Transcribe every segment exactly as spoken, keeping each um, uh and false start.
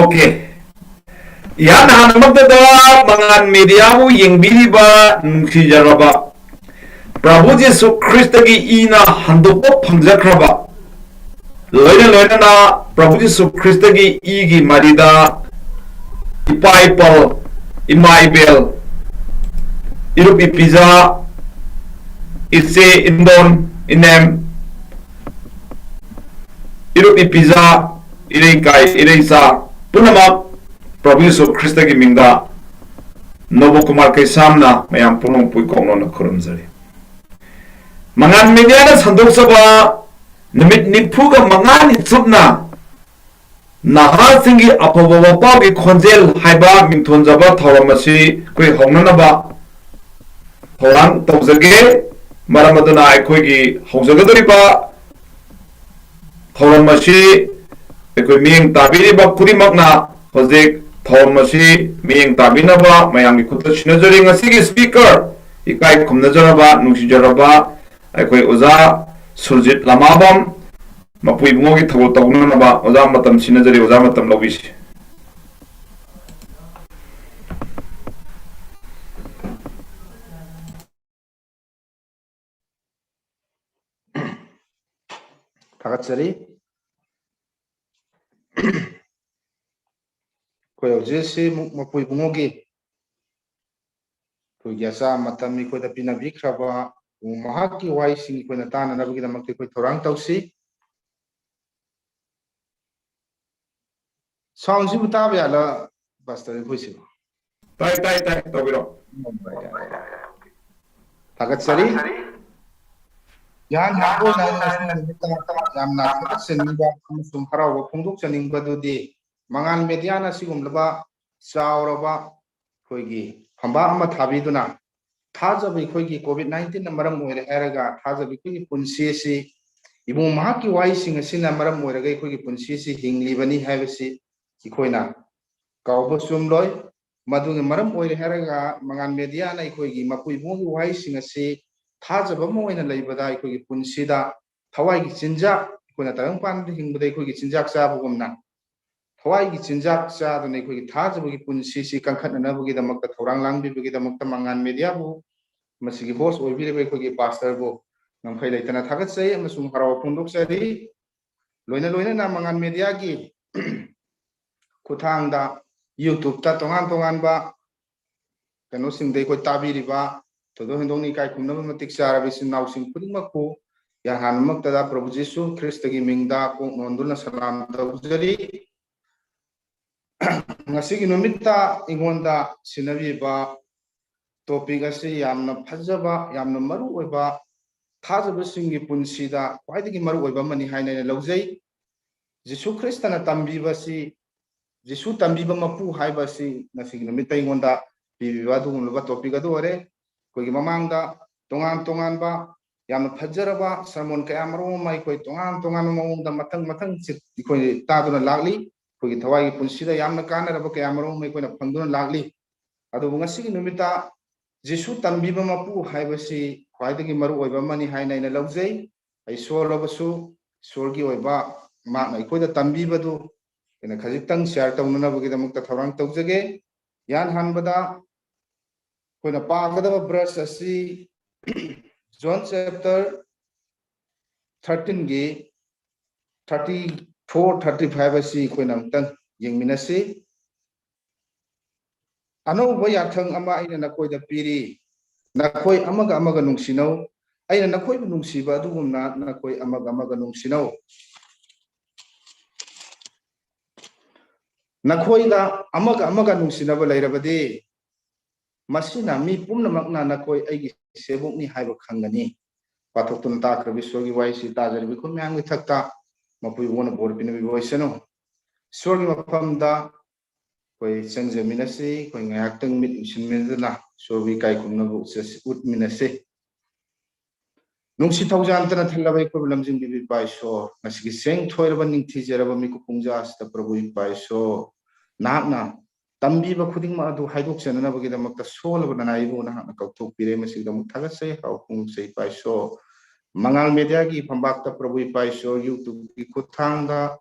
Okay, ꯏꯍꯥꯟ ꯍꯥꯟꯅꯃꯛꯇꯗ ꯃꯉꯥꯜ ꯃꯦꯗꯤꯌꯥꯕꯨ ꯌꯦꯡꯕꯤꯔꯤꯕ ꯅꯨꯡꯁꯤꯖꯔꯕ ꯄ꯭ꯔꯚꯨ ꯖꯤꯁꯨ ꯈ꯭ꯔꯤꯁꯇꯒꯤ ꯏꯅ ꯍꯟꯗꯣꯛꯄ ꯐꯪꯖꯈ꯭ꯔꯕ, ꯂꯣꯏꯅ ꯂꯣꯏꯅꯅ ꯄ꯭ꯔꯚꯨ ꯖꯤꯁꯨ ꯈ꯭ꯔꯤꯁꯇꯒꯤ ꯏꯒꯤ ꯃꯔꯤꯗ ꯏꯄꯥ ꯏꯄꯜ, ꯏꯃꯥ ꯏꯕꯦꯜ, ꯏꯔꯨꯞ ꯏꯄꯤꯖꯥ, ꯏꯆꯦ ꯏꯟꯗꯣꯟ ꯏꯅꯦꯝ, ꯏꯔꯨꯞ ꯏꯄꯤꯖꯥ, ꯏꯔꯩꯀꯥꯏ ꯏꯔꯩꯆꯥ ꯄꯨꯝꯅꯃꯛ ꯄ꯭ꯔꯚꯨ ꯌꯤꯁꯨ ꯈ꯭ꯔꯤꯁꯇꯒꯤ ꯃꯤꯡꯗ ꯅꯣꯕ ꯀꯨꯃꯥꯔ ꯀꯩꯁꯥꯝꯅ ꯃꯌꯥꯝ ꯄꯨꯝꯅꯃꯛꯄꯨ ꯏꯀꯣꯛꯅꯣꯅ ꯈꯨꯔꯨꯝꯖꯔꯤ꯫ ꯃꯉꯥꯜ ꯃꯦꯗꯤꯌꯥꯅ ꯁꯟꯗꯣꯛꯆꯕ ꯅꯨꯃꯤꯠ ꯅꯤꯐꯨꯒ ꯃꯉꯥꯅꯤ ꯆꯨꯞꯅ ꯅꯍꯥꯁꯤꯡꯒꯤ ꯑꯐꯕ ꯋꯥꯄꯥꯎꯒꯤ ꯈꯣꯟꯖꯦꯜ ꯍꯥꯏꯕ ꯃꯤꯡꯊꯣꯟꯖꯕ ꯊꯧꯔꯝ ꯑꯁꯤ ꯑꯩꯈꯣꯏ ꯍꯧꯅꯅꯕ ꯊꯧꯔꯥꯡ ꯇꯧꯖꯒꯦ꯫ ꯃꯔꯝ ꯑꯗꯨꯅ ꯑꯩꯈꯣꯏꯒꯤ ꯍꯧꯖꯒꯗꯧꯔꯤꯕ ꯊꯧꯔꯝ ꯑꯁꯤ ꯑꯩꯈꯣꯏ ꯃꯤꯠꯌꯦꯡ ꯇꯥꯕꯤꯔꯤꯕ ꯈꯨꯗꯤꯡꯃꯛꯅ ꯍꯧꯖꯤꯛ ꯊꯧꯔꯝ ꯑꯁꯤ ꯃꯤꯠꯌꯦꯡ ꯇꯥꯕꯤꯅꯕ ꯃꯌꯥꯝꯒꯤ ꯈꯨꯠꯇ ꯁꯤꯟꯅꯖꯔꯤ꯫ ꯉꯁꯤꯒꯤ speaker ꯏꯀꯥꯏ ꯈꯨꯝꯅꯖꯔꯕ, ꯅꯨꯡꯁꯤꯖꯔꯕ ꯑꯩꯈꯣꯏ ꯑꯣꯖꯥ ꯁꯨꯔꯖꯤꯠ ꯂꯃꯥꯕꯝ, ꯃꯄꯨ ꯏꯕꯨꯡꯉꯣꯒꯤ ꯊꯧꯒꯜ ꯇꯧꯅꯅꯕ ꯑꯣꯖꯥ ꯃꯇꯝ ꯁꯤꯟꯅꯖꯔꯤ꯫ ꯑꯣꯖꯥ ꯃꯇꯝ ꯂꯧꯕꯤꯁꯤ꯫ ꯊꯥꯒꯠꯆꯔꯤ꯫ ꯑꯩꯈꯣꯏ ꯍꯧꯖꯤꯛ ꯑꯁꯤ ꯃꯨ-, ꯃꯄꯨ ꯏꯕꯨꯡꯉꯣꯒꯤ ꯑꯩꯈꯣꯏꯒꯤ ꯑꯆꯥ ꯃꯇꯝ ꯑꯩꯈꯣꯏꯗ ꯄꯤꯅꯕꯤꯈ꯭ꯔꯕ ꯃꯍꯥꯛꯀꯤ ꯋꯥꯍꯩꯁꯤꯡ ꯑꯩꯈꯣꯏꯅ ꯇꯥꯅꯅꯕꯒꯤꯗꯃꯛꯇ ꯑꯩꯈꯣꯏ ꯊꯧꯔꯥꯡ ꯇꯧꯁꯤ꯫ Soundꯁꯤꯕꯨ ꯇꯥꯕ ꯌꯥꯂ, ꯄꯥꯁꯇꯔ ꯑꯩꯈꯣꯏꯁꯤꯕꯨ? ꯇꯥꯏ, ꯇꯥꯏ, ꯇꯥꯏ, ꯇꯧꯕꯤꯔꯣ꯫ ꯊꯥꯒꯠꯆꯔꯤ꯫ ꯏꯍꯥꯟ ꯍꯥꯟꯕ ꯑꯣꯏꯅ ꯑꯩꯅ ꯉꯁꯤ ꯅꯨꯃꯤꯠꯇ ꯌꯥꯝꯅ ꯊꯥꯒꯠꯆꯅꯤꯡꯕ ꯑꯃꯁꯨꯡ ꯍꯔꯥꯎꯕ ꯐꯣꯡꯗꯣꯛꯆꯅꯤꯡꯕꯗꯨꯗꯤ ꯃꯉꯥꯜ ꯃꯦꯗꯤꯌꯥꯅ ꯑꯁꯤꯒꯨꯝꯂꯕ ꯆꯥꯎꯔꯕ ꯑꯩꯈꯣꯏꯒꯤ ꯐꯝꯕꯥꯛ ꯑꯃ ꯊꯥꯕꯤꯗꯨꯅ ꯊꯥꯖꯕ ꯑꯩꯈꯣꯏꯒꯤ COVID nineteenꯅ ꯃꯔꯝ ꯑꯣꯏꯔꯦ ꯍꯥꯏꯔꯒ ꯊꯥꯖꯕ ꯑꯩꯈꯣꯏꯒꯤ ꯄꯨꯟꯁꯤ ꯑꯁꯤ ꯏꯕꯨꯡ ꯃꯍꯥꯛꯀꯤ ꯋꯥꯍꯩꯁꯤꯡ ꯑꯁꯤꯅ ꯃꯔꯝ ꯑꯣꯏꯔꯒ ꯑꯩꯈꯣꯏꯒꯤ ꯄꯨꯟꯁꯤ ꯑꯁꯤ ꯍꯤꯡꯂꯤꯕꯅꯤ ꯍꯥꯏꯕꯁꯤ ꯑꯩꯈꯣꯏꯅ ꯀꯥꯎꯕ ꯆꯨꯝꯂꯣꯏ꯫ ꯃꯗꯨꯅ ꯃꯔꯝ ꯑꯣꯏꯔꯦ ꯍꯥꯏꯔꯒ ꯃꯉꯥꯜ ꯃꯦꯗꯤꯌꯥꯅ ꯑꯩꯈꯣꯏꯒꯤ ꯃꯄꯨ ꯏꯕꯨꯡꯒꯤ ꯋꯥꯍꯩꯁꯤꯡ ꯑꯁꯤ ꯊꯥꯖꯕ ꯑꯃ ꯑꯣꯏꯅ ꯂꯩꯕꯗ ꯑꯩꯈꯣꯏꯒꯤ ꯄꯨꯟꯁꯤꯗ ꯊꯋꯥꯏꯒꯤ ꯆꯤꯟꯖꯥꯛ, ꯑꯩꯈꯣꯏꯅ ꯇꯥꯏꯕꯪꯄꯥꯟꯗ ꯍꯤꯡꯕꯗ ꯑꯩꯈꯣꯏꯒꯤ ꯆꯤꯟꯖꯥꯛ ꯆꯥꯕꯒꯨꯝꯅ ꯊꯋꯥꯏꯒꯤ ꯆꯤꯟꯖꯥꯛ ꯆꯥꯗꯨꯅ ꯑꯩꯈꯣꯏꯒꯤ ꯊꯥꯖꯕꯒꯤ ꯄꯨꯟꯁꯤꯁꯤ ꯀꯟꯈꯠꯅꯅꯕꯒꯤꯗꯃꯛꯇ ꯊꯧꯔꯥꯡ ꯂꯥꯡꯕꯤꯕꯒꯤꯗꯃꯛꯇ ꯃꯉꯥꯟ ꯃꯦꯗꯤꯌꯥꯕꯨ, ꯃꯁꯤꯒꯤ ꯍꯣꯁ ꯑꯣꯏꯕꯤꯔꯤꯕ ꯑꯩꯈꯣꯏꯒꯤ ꯄꯥꯁꯇꯔꯕꯨ ꯉꯝꯈꯩ ꯂꯩꯇꯅ ꯊꯥꯒꯠꯆꯩ ꯑꯃꯁꯨꯡ ꯍꯔꯥꯎ ꯐꯣꯡꯗꯣꯛꯆꯔꯤ꯫ ꯂꯣꯏꯅ ꯂꯣꯏꯅꯅ ꯃꯉꯥꯟ ꯃꯦꯗꯤꯌꯥꯒꯤ ꯈꯨꯠꯊꯥꯡꯗ YouTube-ꯇ ꯇꯣꯉꯥꯟ ꯇꯣꯉꯥꯟꯕ ꯀꯩꯅꯣꯁꯤꯡꯗ ꯑꯩꯈꯣꯏ ꯇꯥꯕꯤꯔꯤꯕ ꯊꯣꯏꯗꯣꯛ ꯍꯦꯟꯗꯣꯛꯅ ꯏꯀꯥꯏ ꯈꯨꯝꯅꯕ ꯃꯇꯤꯛ ꯆꯥꯔꯕ ꯏꯆꯤꯟ ꯏꯅꯥꯎꯁꯤꯡ ꯈꯨꯗꯤꯡꯃꯛꯄꯨ ꯌꯥꯍꯥꯟꯕꯃꯛꯇꯗ ꯄ꯭ꯔꯚꯨ ꯖꯤꯁꯨ ꯈ꯭ꯔꯤꯁꯇꯒꯤ ꯃꯤꯡꯗ ꯀꯣꯛ ꯅꯣꯟꯗꯨꯅ ꯁꯂꯥꯝ ꯇꯧꯖꯔꯤ꯫ ꯉꯁꯤꯒꯤ ꯅꯨꯃꯤꯠꯇ ꯑꯩꯉꯣꯟꯗ ꯁꯤꯟꯅꯕꯤꯕ topic ꯑꯁꯤ ꯌꯥꯝꯅ ꯐꯖꯕ, ꯌꯥꯝꯅ ꯃꯔꯨ ꯑꯣꯏꯕ, ꯊꯥꯖꯕꯁꯤꯡꯒꯤ ꯄꯨꯟꯁꯤꯗ ꯈ꯭ꯋꯥꯏꯗꯒꯤ ꯃꯔꯨ ꯑꯣꯏꯕ ꯑꯃꯅꯤ ꯍꯥꯏꯅ ꯑꯩꯅ ꯂꯧꯖꯩ꯫ ꯖꯤꯁꯨ ꯈ꯭ꯔꯤꯁꯇꯅ ꯇꯝꯕꯤꯕꯁꯤ, ꯖꯤꯁꯨ ꯇꯝꯕꯤꯕ ꯃꯄꯨ ꯍꯥꯏꯕꯁꯤ ꯉꯁꯤꯒꯤ ꯅꯨꯃꯤꯠꯇ ꯑꯩꯉꯣꯟꯗ ꯄꯤꯕꯤꯕ ꯑꯗꯨꯒꯨꯝꯂꯕ topic ꯑꯗꯨ ꯑꯣꯏꯔꯦ꯫ ꯑꯩꯈꯣꯏꯒꯤ ꯃꯃꯥꯡꯗ ꯇꯣꯉꯥꯟ ꯇꯣꯉꯥꯟꯕ ꯌꯥꯝꯅ ꯐꯖꯔꯕ sermon ꯀꯌꯥ ꯃꯔꯨꯝ ꯑꯃ ꯑꯩꯈꯣꯏ ꯇꯣꯉꯥꯟ ꯇꯣꯉꯥꯟꯕ ꯃꯑꯣꯡꯗ ꯃꯊꯪ ꯃꯊꯪ ꯆꯤꯠ-, ꯑꯩꯈꯣꯏ ꯇꯥꯗꯨꯅ ꯂꯥꯛꯂꯤ꯫ ꯑꯩꯈꯣꯏꯒꯤ ꯊꯋꯥꯏꯒꯤ ꯄꯨꯟꯁꯤꯗ ꯌꯥꯝꯅ ꯀꯥꯟꯅꯔꯕ ꯀꯌꯥ ꯃꯔꯨꯝ ꯑꯃ ꯑꯩꯈꯣꯏꯅ ꯐꯪꯗꯨꯅ ꯂꯥꯛꯂꯤ꯫ ꯑꯗꯨꯕꯨ ꯉꯁꯤꯒꯤ ꯅꯨꯃꯤꯠꯇ ꯖꯤꯁꯨ ꯇꯝꯕꯤꯕ ꯃꯄꯨ ꯍꯥꯏꯕꯁꯤ ꯈ꯭ꯋꯥꯏꯗꯒꯤ ꯃꯔꯨ ꯑꯣꯏꯕ ꯑꯃꯅꯤ ꯍꯥꯏꯅ ꯑꯩꯅ ꯂꯧꯖꯩ꯫ ꯑꯩ ꯁꯣꯜꯂꯕꯁꯨ ꯏꯁꯣꯔꯒꯤ ꯑꯣꯏꯕ ꯃꯍꯥꯛꯅ ꯑꯩꯈꯣꯏꯗ ꯇꯝꯕꯤꯕꯗꯨ ꯑꯩꯅ ꯈꯖꯤꯛꯇꯪ share ꯇꯧꯅꯅꯕꯒꯤꯗꯃꯛꯇ ꯊꯧꯔꯥꯡ ꯇꯧꯖꯒꯦ꯫ ꯏꯍꯥꯟ ꯍꯥꯟꯕꯗ ꯑꯩꯈꯣꯏꯅ ꯄꯥꯒꯗꯕ verse ꯑꯁꯤ John chapter thirteen-ꯒꯤ thirty-four, thirty-five ꯑꯁꯤ ꯑꯩꯈꯣꯏꯅ ꯑꯃꯨꯛꯇꯪ ꯌꯦꯡꯃꯤꯟꯅꯁꯤ꯫ "ꯑꯅꯧꯕ ꯌꯥꯊꯪ ꯑꯃ ꯑꯩꯅ ꯅꯈꯣꯏꯗ ꯄꯤꯔꯤ, ꯅꯈꯣꯏ ꯑꯃꯒ ꯑꯃꯒ ꯅꯨꯡꯁꯤꯅꯧ꯫ ꯑꯩꯅ ꯅꯈꯣꯏꯕꯨ ꯅꯨꯡꯁꯤꯕ ꯑꯗꯨꯒꯨꯝꯅ ꯅꯈꯣꯏ ꯑꯃꯒ ꯑꯃꯒ ꯅꯨꯡꯁꯤꯅꯧ꯫ ꯅꯈꯣꯏꯗ ꯑꯃꯒ ꯑꯃꯒ ꯅꯨꯡꯁꯤꯅꯕ ꯂꯩꯔꯕꯗꯤ, ꯃꯁꯤꯅ ꯃꯤ ꯄꯨꯝꯅꯃꯛꯅ ꯅꯈꯣꯏ ꯑꯩꯒꯤ ꯁꯦꯕꯣꯛꯅꯤ ꯍꯥꯏꯕ ꯈꯪꯒꯅꯤ꯫" ꯄꯥꯊꯣꯛꯇꯨꯅ ꯇꯥꯈ꯭ꯔꯕ ꯏꯁꯣꯔꯒꯤ ꯋꯥꯍꯩꯁꯤ ꯇꯥꯖꯔꯤꯕ ꯑꯩꯈꯣꯏ ꯃꯌꯥꯝꯒꯤ ꯊꯛꯇ ꯃꯄꯨ ꯏꯕꯣꯛꯅ ꯕꯣꯔ ꯄꯤꯅꯕꯤꯕ ꯑꯣꯏꯁꯅꯨ꯫ ꯏꯁꯣꯔꯒꯤ ꯃꯐꯝꯗ ꯑꯩꯈꯣꯏ ꯆꯪꯖꯃꯤꯟꯅꯁꯤ꯫ ꯑꯩꯈꯣꯏ ꯉꯥꯏꯍꯥꯛꯇꯪ ꯃꯤꯠ ꯎꯏꯁꯤꯟꯃꯤꯟꯅꯗꯨꯅ ꯏꯁꯣꯔꯕꯨ ꯏꯀꯥꯏ ꯈꯨꯝꯅꯕ ꯎꯠꯆꯁꯤ-, ꯎꯠꯃꯤꯟꯅꯁꯤ꯫ ꯅꯨꯡꯁꯤ ꯊꯧꯖꯥꯟꯇꯅ ꯊꯜꯂꯕ ꯑꯩꯈꯣꯏꯕꯨ ꯂꯝꯖꯤꯡꯕꯤꯕ ꯏꯄꯥ ꯏꯁꯣꯔ, ꯉꯁꯤꯒꯤ ꯁꯦꯡ ꯊꯣꯏꯔꯕ ꯅꯤꯡꯊꯤꯖꯔꯕ ꯃꯤꯀꯨꯞ ꯄꯨꯡꯖꯥ ꯑꯁꯤꯗ ꯄ꯭ꯔꯚꯨ ꯏꯄꯥ ꯏꯁꯣꯔ, ꯅꯍꯥꯛꯅ ꯇꯝꯕꯤꯕ ꯈꯨꯗꯤꯡꯃꯛ ꯑꯗꯨ ꯍꯥꯏꯗꯣꯛꯆꯅꯅꯕꯒꯤꯗꯃꯛꯇ ꯁꯣꯜꯂꯕ ꯅꯅꯥꯏꯕꯨ ꯅꯍꯥꯛꯅ ꯀꯧꯊꯣꯛꯄꯤꯔꯦ꯫ ꯃꯁꯤꯒꯤꯗꯃꯛ ꯊꯥꯒꯠꯆꯩ, ꯍꯔꯥꯎ ꯐꯣꯡꯗꯣꯛꯆꯩ ꯏꯄꯥ ꯏꯁꯣꯔ꯫ ꯃꯉꯥꯜ ꯃꯦꯗꯤꯌꯥꯒꯤ ꯐꯝꯕꯥꯛꯇ ꯄ꯭ꯔꯚꯨ ꯏꯄꯥ ꯏꯁꯣꯔ, YouTube-ꯀꯤ ꯈꯨꯠꯊꯥꯡꯗ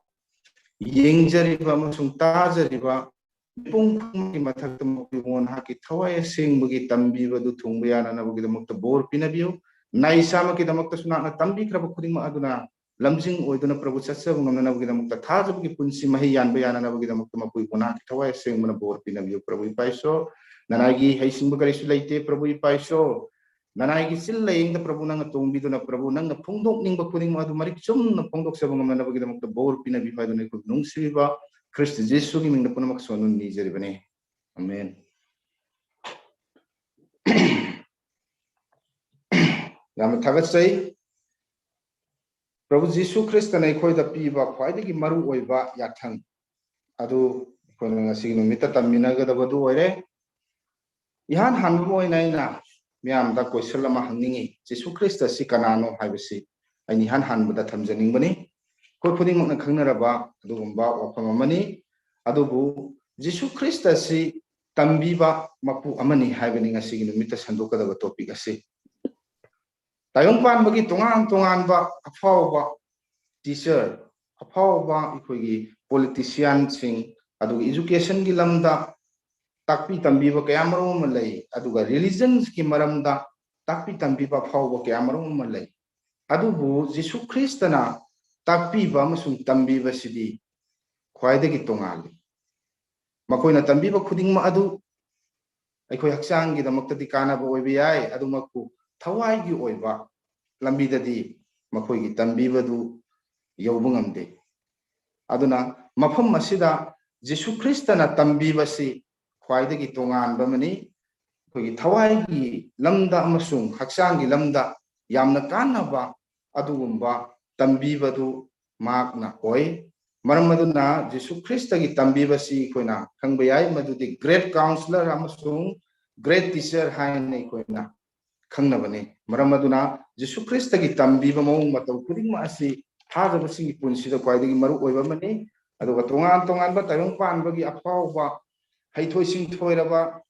ꯌꯦꯡꯖꯔꯤꯕ ꯑꯃꯁꯨꯡ ꯇꯥꯖꯔꯤꯕ ꯃꯤꯄꯨꯝ ꯈꯨꯗꯤꯡꯃꯛꯀꯤ ꯃꯊꯛꯇ ꯃꯈꯣꯏꯕꯨ ꯅꯍꯥꯛꯀꯤ ꯊꯋꯥꯏ ꯑꯁꯦꯡꯕꯒꯤ ꯇꯝꯕꯤꯕꯗꯨ ꯊꯨꯡꯕ ꯌꯥꯅꯅꯕꯒꯤꯗꯃꯛꯇ ꯕꯣꯔ ꯄꯤꯅꯕꯤꯌꯨ꯫ ꯅꯥꯏ ꯆꯥꯝꯃꯒꯤꯗꯃꯛꯇꯁꯨ ꯅꯍꯥꯛꯅ ꯇꯝꯕꯤꯈ꯭ꯔꯕ ꯈꯨꯗꯤꯡꯃꯛ ꯑꯗꯨꯅ ꯂꯝꯖꯤꯡ ꯑꯣꯏꯗꯨꯅ ꯄ꯭ꯔꯚꯨ ꯆꯠꯆꯕ ꯉꯝꯅꯅꯕꯒꯤꯗꯃꯛꯇ, ꯊꯥꯖꯕꯒꯤ ꯄꯨꯟꯁꯤ ꯃꯍꯩ ꯌꯥꯟꯕ ꯌꯥꯅꯅꯕꯒꯤꯗꯃꯛꯇ ꯃꯈꯣꯏꯕꯨ ꯅꯍꯥꯛꯀꯤ ꯊꯋꯥꯏ ꯑꯁꯦꯡꯕꯅ ꯕꯣꯔ ꯄꯤꯅꯕꯤꯌꯨ꯫ ꯄ꯭ꯔꯚꯨ ꯏꯄꯥ ꯏꯁꯣꯔ, ꯅꯅꯥꯏꯒꯤ ꯍꯩꯁꯤꯡꯕ ꯀꯔꯤꯁꯨ ꯂꯩꯇꯦ꯫ ꯄ꯭ꯔꯚꯨ ꯏꯄꯥ ꯏꯁꯣꯔ, ꯅꯅꯥꯏꯒꯤ ꯆꯤꯜ ꯂꯥꯌꯦꯡꯗ ꯄ꯭ꯔꯚꯨ ꯅꯪꯅ ꯇꯣꯡꯕꯤꯗꯨꯅ, ꯄ꯭ꯔꯚꯨ ꯅꯪꯅ ꯐꯣꯡꯗꯣꯛꯅꯤꯡꯕ ꯈꯨꯗꯤꯡꯃꯛ ꯑꯗꯨ ꯃꯔꯤꯛ ꯆꯨꯝꯅ ꯐꯣꯡꯗꯣꯛꯆꯕ ꯉꯝꯅꯅꯕꯒꯤꯗꯃꯛꯇ ꯕꯣꯔ ꯄꯤꯅꯕꯤꯌꯨ ꯍꯥꯏꯗꯨꯅ ꯑꯩꯈꯣꯏ ꯅꯨꯡꯁꯤꯕꯤꯕ ꯈ꯭ꯔꯤꯁꯇ ꯖꯤꯁꯨꯒꯤ ꯃꯤꯡꯗ ꯄꯨꯝꯅꯃꯛ ꯁꯣꯟꯗꯨꯅ ꯅꯤꯖꯔꯤꯕꯅꯤ꯫ ꯑꯃꯦꯟ꯫ ꯌꯥꯝꯅ ꯊꯥꯒꯠꯆꯩ꯫ ꯄ꯭ꯔꯚꯨ ꯖꯤꯁꯨ ꯈ꯭ꯔꯤꯁꯇꯅ ꯑꯩꯈꯣꯏꯗ ꯄꯤꯕ ꯈ꯭ꯋꯥꯏꯗꯒꯤ ꯃꯔꯨ ꯑꯣꯏꯕ ꯌꯥꯊꯪ ꯑꯗꯨ ꯑꯩꯈꯣꯏꯅ ꯉꯁꯤꯒꯤ ꯅꯨꯃꯤꯠꯇ ꯇꯝꯃꯤꯟꯅꯒꯗꯕꯗꯨ ꯑꯣꯏꯔꯦ꯫ ꯏꯍꯥꯟ ꯍꯥꯟꯕ ꯑꯣꯏꯅ ꯑꯩꯅ ꯃꯤꯌꯥꯝꯗ ꯀꯣꯏꯁꯟ ꯑꯃ ꯍꯪꯅꯤꯡꯉꯤ, ꯖꯤꯁꯨ ꯈ꯭ꯔꯤꯁꯇ ꯑꯁꯤ ꯀꯅꯥꯅꯣ ꯍꯥꯏꯕꯁꯤ ꯑꯩꯅ ꯏꯍꯥꯟ ꯍꯥꯟꯕꯗ ꯊꯝꯖꯅꯤꯡꯕꯅꯤ꯫ ꯑꯩꯈꯣꯏ ꯈꯨꯗꯤꯡꯃꯛꯅ ꯈꯪꯅꯔꯕ ꯑꯗꯨꯒꯨꯝꯕ ꯋꯥꯐꯝ ꯑꯃꯅꯤ꯫ ꯑꯗꯨꯕꯨ ꯖꯤꯁꯨ ꯈ꯭ꯔꯤꯁꯇ ꯑꯁꯤ ꯇꯝꯕꯤꯕ ꯃꯄꯨ ꯑꯃꯅꯤ ꯍꯥꯏꯕꯅꯤ ꯉꯁꯤꯒꯤ ꯅꯨꯃꯤꯠꯇ ꯁꯟꯗꯣꯛꯀꯗꯕ ꯇꯣꯄꯤꯛ ꯑꯁꯤ꯫ ꯇꯥꯏꯕꯪ ꯄꯥꯟꯕꯒꯤ ꯇꯣꯉꯥꯟ ꯇꯣꯉꯥꯟꯕ ꯑꯐꯥꯎꯕ ꯇꯤꯆꯔ, ꯑꯐꯥꯎꯕ ꯑꯩꯈꯣꯏꯒꯤ ꯄꯣꯂꯤꯇꯤꯁꯤꯌꯥꯟꯁꯤꯡ, ꯑꯗꯨꯒ ꯏꯖꯨꯀꯦꯁꯟꯒꯤ ꯂꯝꯗ ꯇꯥꯛꯄꯤ ꯇꯝꯕꯤꯕ ꯀꯌꯥ ꯃꯔꯨꯝ ꯑꯃ ꯂꯩ, ꯑꯗꯨꯒ ꯔꯤꯂꯤꯖꯟꯁꯀꯤ ꯃꯔꯝꯗ ꯇꯥꯛꯄꯤ ꯇꯝꯕꯤꯕ ꯑꯐꯥꯎꯕ ꯀꯌꯥ ꯃꯔꯨꯝ ꯑꯃ ꯂꯩ꯫ ꯑꯗꯨꯕꯨ ꯖꯤꯁꯨ ꯈ꯭ꯔꯤꯁꯇꯅ ꯇꯥꯛꯄꯤꯕ ꯑꯃꯁꯨꯡ ꯇꯝꯕꯤꯕꯁꯤꯗꯤ ꯈ꯭ꯋꯥꯏꯗꯒꯤ ꯇꯣꯉꯥꯜꯂꯤ꯫ ꯃꯈꯣꯏꯅ ꯇꯝꯕꯤꯕ ꯈꯨꯗꯤꯡꯃꯛ ꯑꯗꯨ ꯑꯩꯈꯣꯏ ꯍꯛꯆꯥꯡꯒꯤꯗꯃꯛꯇꯗꯤ ꯀꯥꯟꯅꯕ ꯑꯣꯏꯕ ꯌꯥꯏ, ꯑꯗꯨꯃꯛꯄꯨ ꯊꯋꯥꯏꯒꯤ ꯑꯣꯏꯕ ꯂꯝꯕꯤꯗꯗꯤ ꯃꯈꯣꯏꯒꯤ ꯇꯝꯕꯤꯕꯗꯨ ꯌꯧꯕ ꯉꯝꯗꯦ꯫ ꯑꯗꯨꯅ ꯃꯐꯝ ꯑꯁꯤꯗ ꯖꯤꯁꯨ ꯈ꯭ꯔꯤꯁꯇꯅ ꯇꯝꯕꯤꯕꯁꯤ ꯈ꯭ꯋꯥꯏꯗꯒꯤ ꯇꯣꯉꯥꯟꯕ ꯑꯃꯅꯤ꯫ ꯑꯩꯈꯣꯏꯒꯤ ꯊꯋꯥꯏꯒꯤ ꯂꯝꯗ ꯑꯃꯁꯨꯡ ꯍꯛꯆꯥꯡꯒꯤ ꯂꯝꯗ ꯌꯥꯝꯅ ꯀꯥꯟꯅꯕ ꯑꯗꯨꯒꯨꯝꯕ ꯇꯝꯕꯤꯕꯗꯨ ꯃꯍꯥꯛꯅ ꯑꯣꯏ꯫ ꯃꯔꯝ ꯑꯗꯨꯅ ꯖꯤꯁꯨ ꯈ꯭ꯔꯤꯁꯇꯒꯤ ꯇꯝꯕꯤꯕꯁꯤ ꯑꯩꯈꯣꯏꯅ ꯈꯪꯕ ꯌꯥꯏ, ꯃꯗꯨꯗꯤ ꯒ꯭ꯔꯦꯠ ꯀꯥꯎꯟꯁꯤꯂꯔ ꯑꯃꯁꯨꯡ ꯒ꯭ꯔꯦꯠ ꯇꯤꯆꯔ ꯍꯥꯏꯅ ꯑꯩꯈꯣꯏꯅ ꯈꯪꯅꯕꯅꯤ꯫ ꯃꯔꯝ ꯑꯗꯨꯅ ꯖꯤꯁꯨ ꯈ꯭ꯔꯤꯁꯇꯒꯤ ꯇꯝꯕꯤꯕ ꯃꯑꯣꯡ ꯃꯇꯧ ꯈꯨꯗꯤꯡꯃꯛ ꯑꯁꯤ ꯊꯥꯖꯕꯁꯤꯡꯒꯤ ꯄꯨꯟꯁꯤꯗ ꯈ꯭ꯋꯥꯏꯗꯒꯤ ꯃꯔꯨ ꯑꯣꯏꯕ ꯑꯃꯅꯤ꯫ ꯑꯗꯨꯒ ꯇꯣꯉꯥꯟ ꯇꯣꯉꯥꯟꯕ ꯇꯥꯏꯕꯪ ꯄꯥꯟꯕꯒꯤ ꯑꯐꯥꯎꯕ ꯍꯩꯊꯣꯏ ꯁꯤꯡꯊꯣꯏꯔꯕ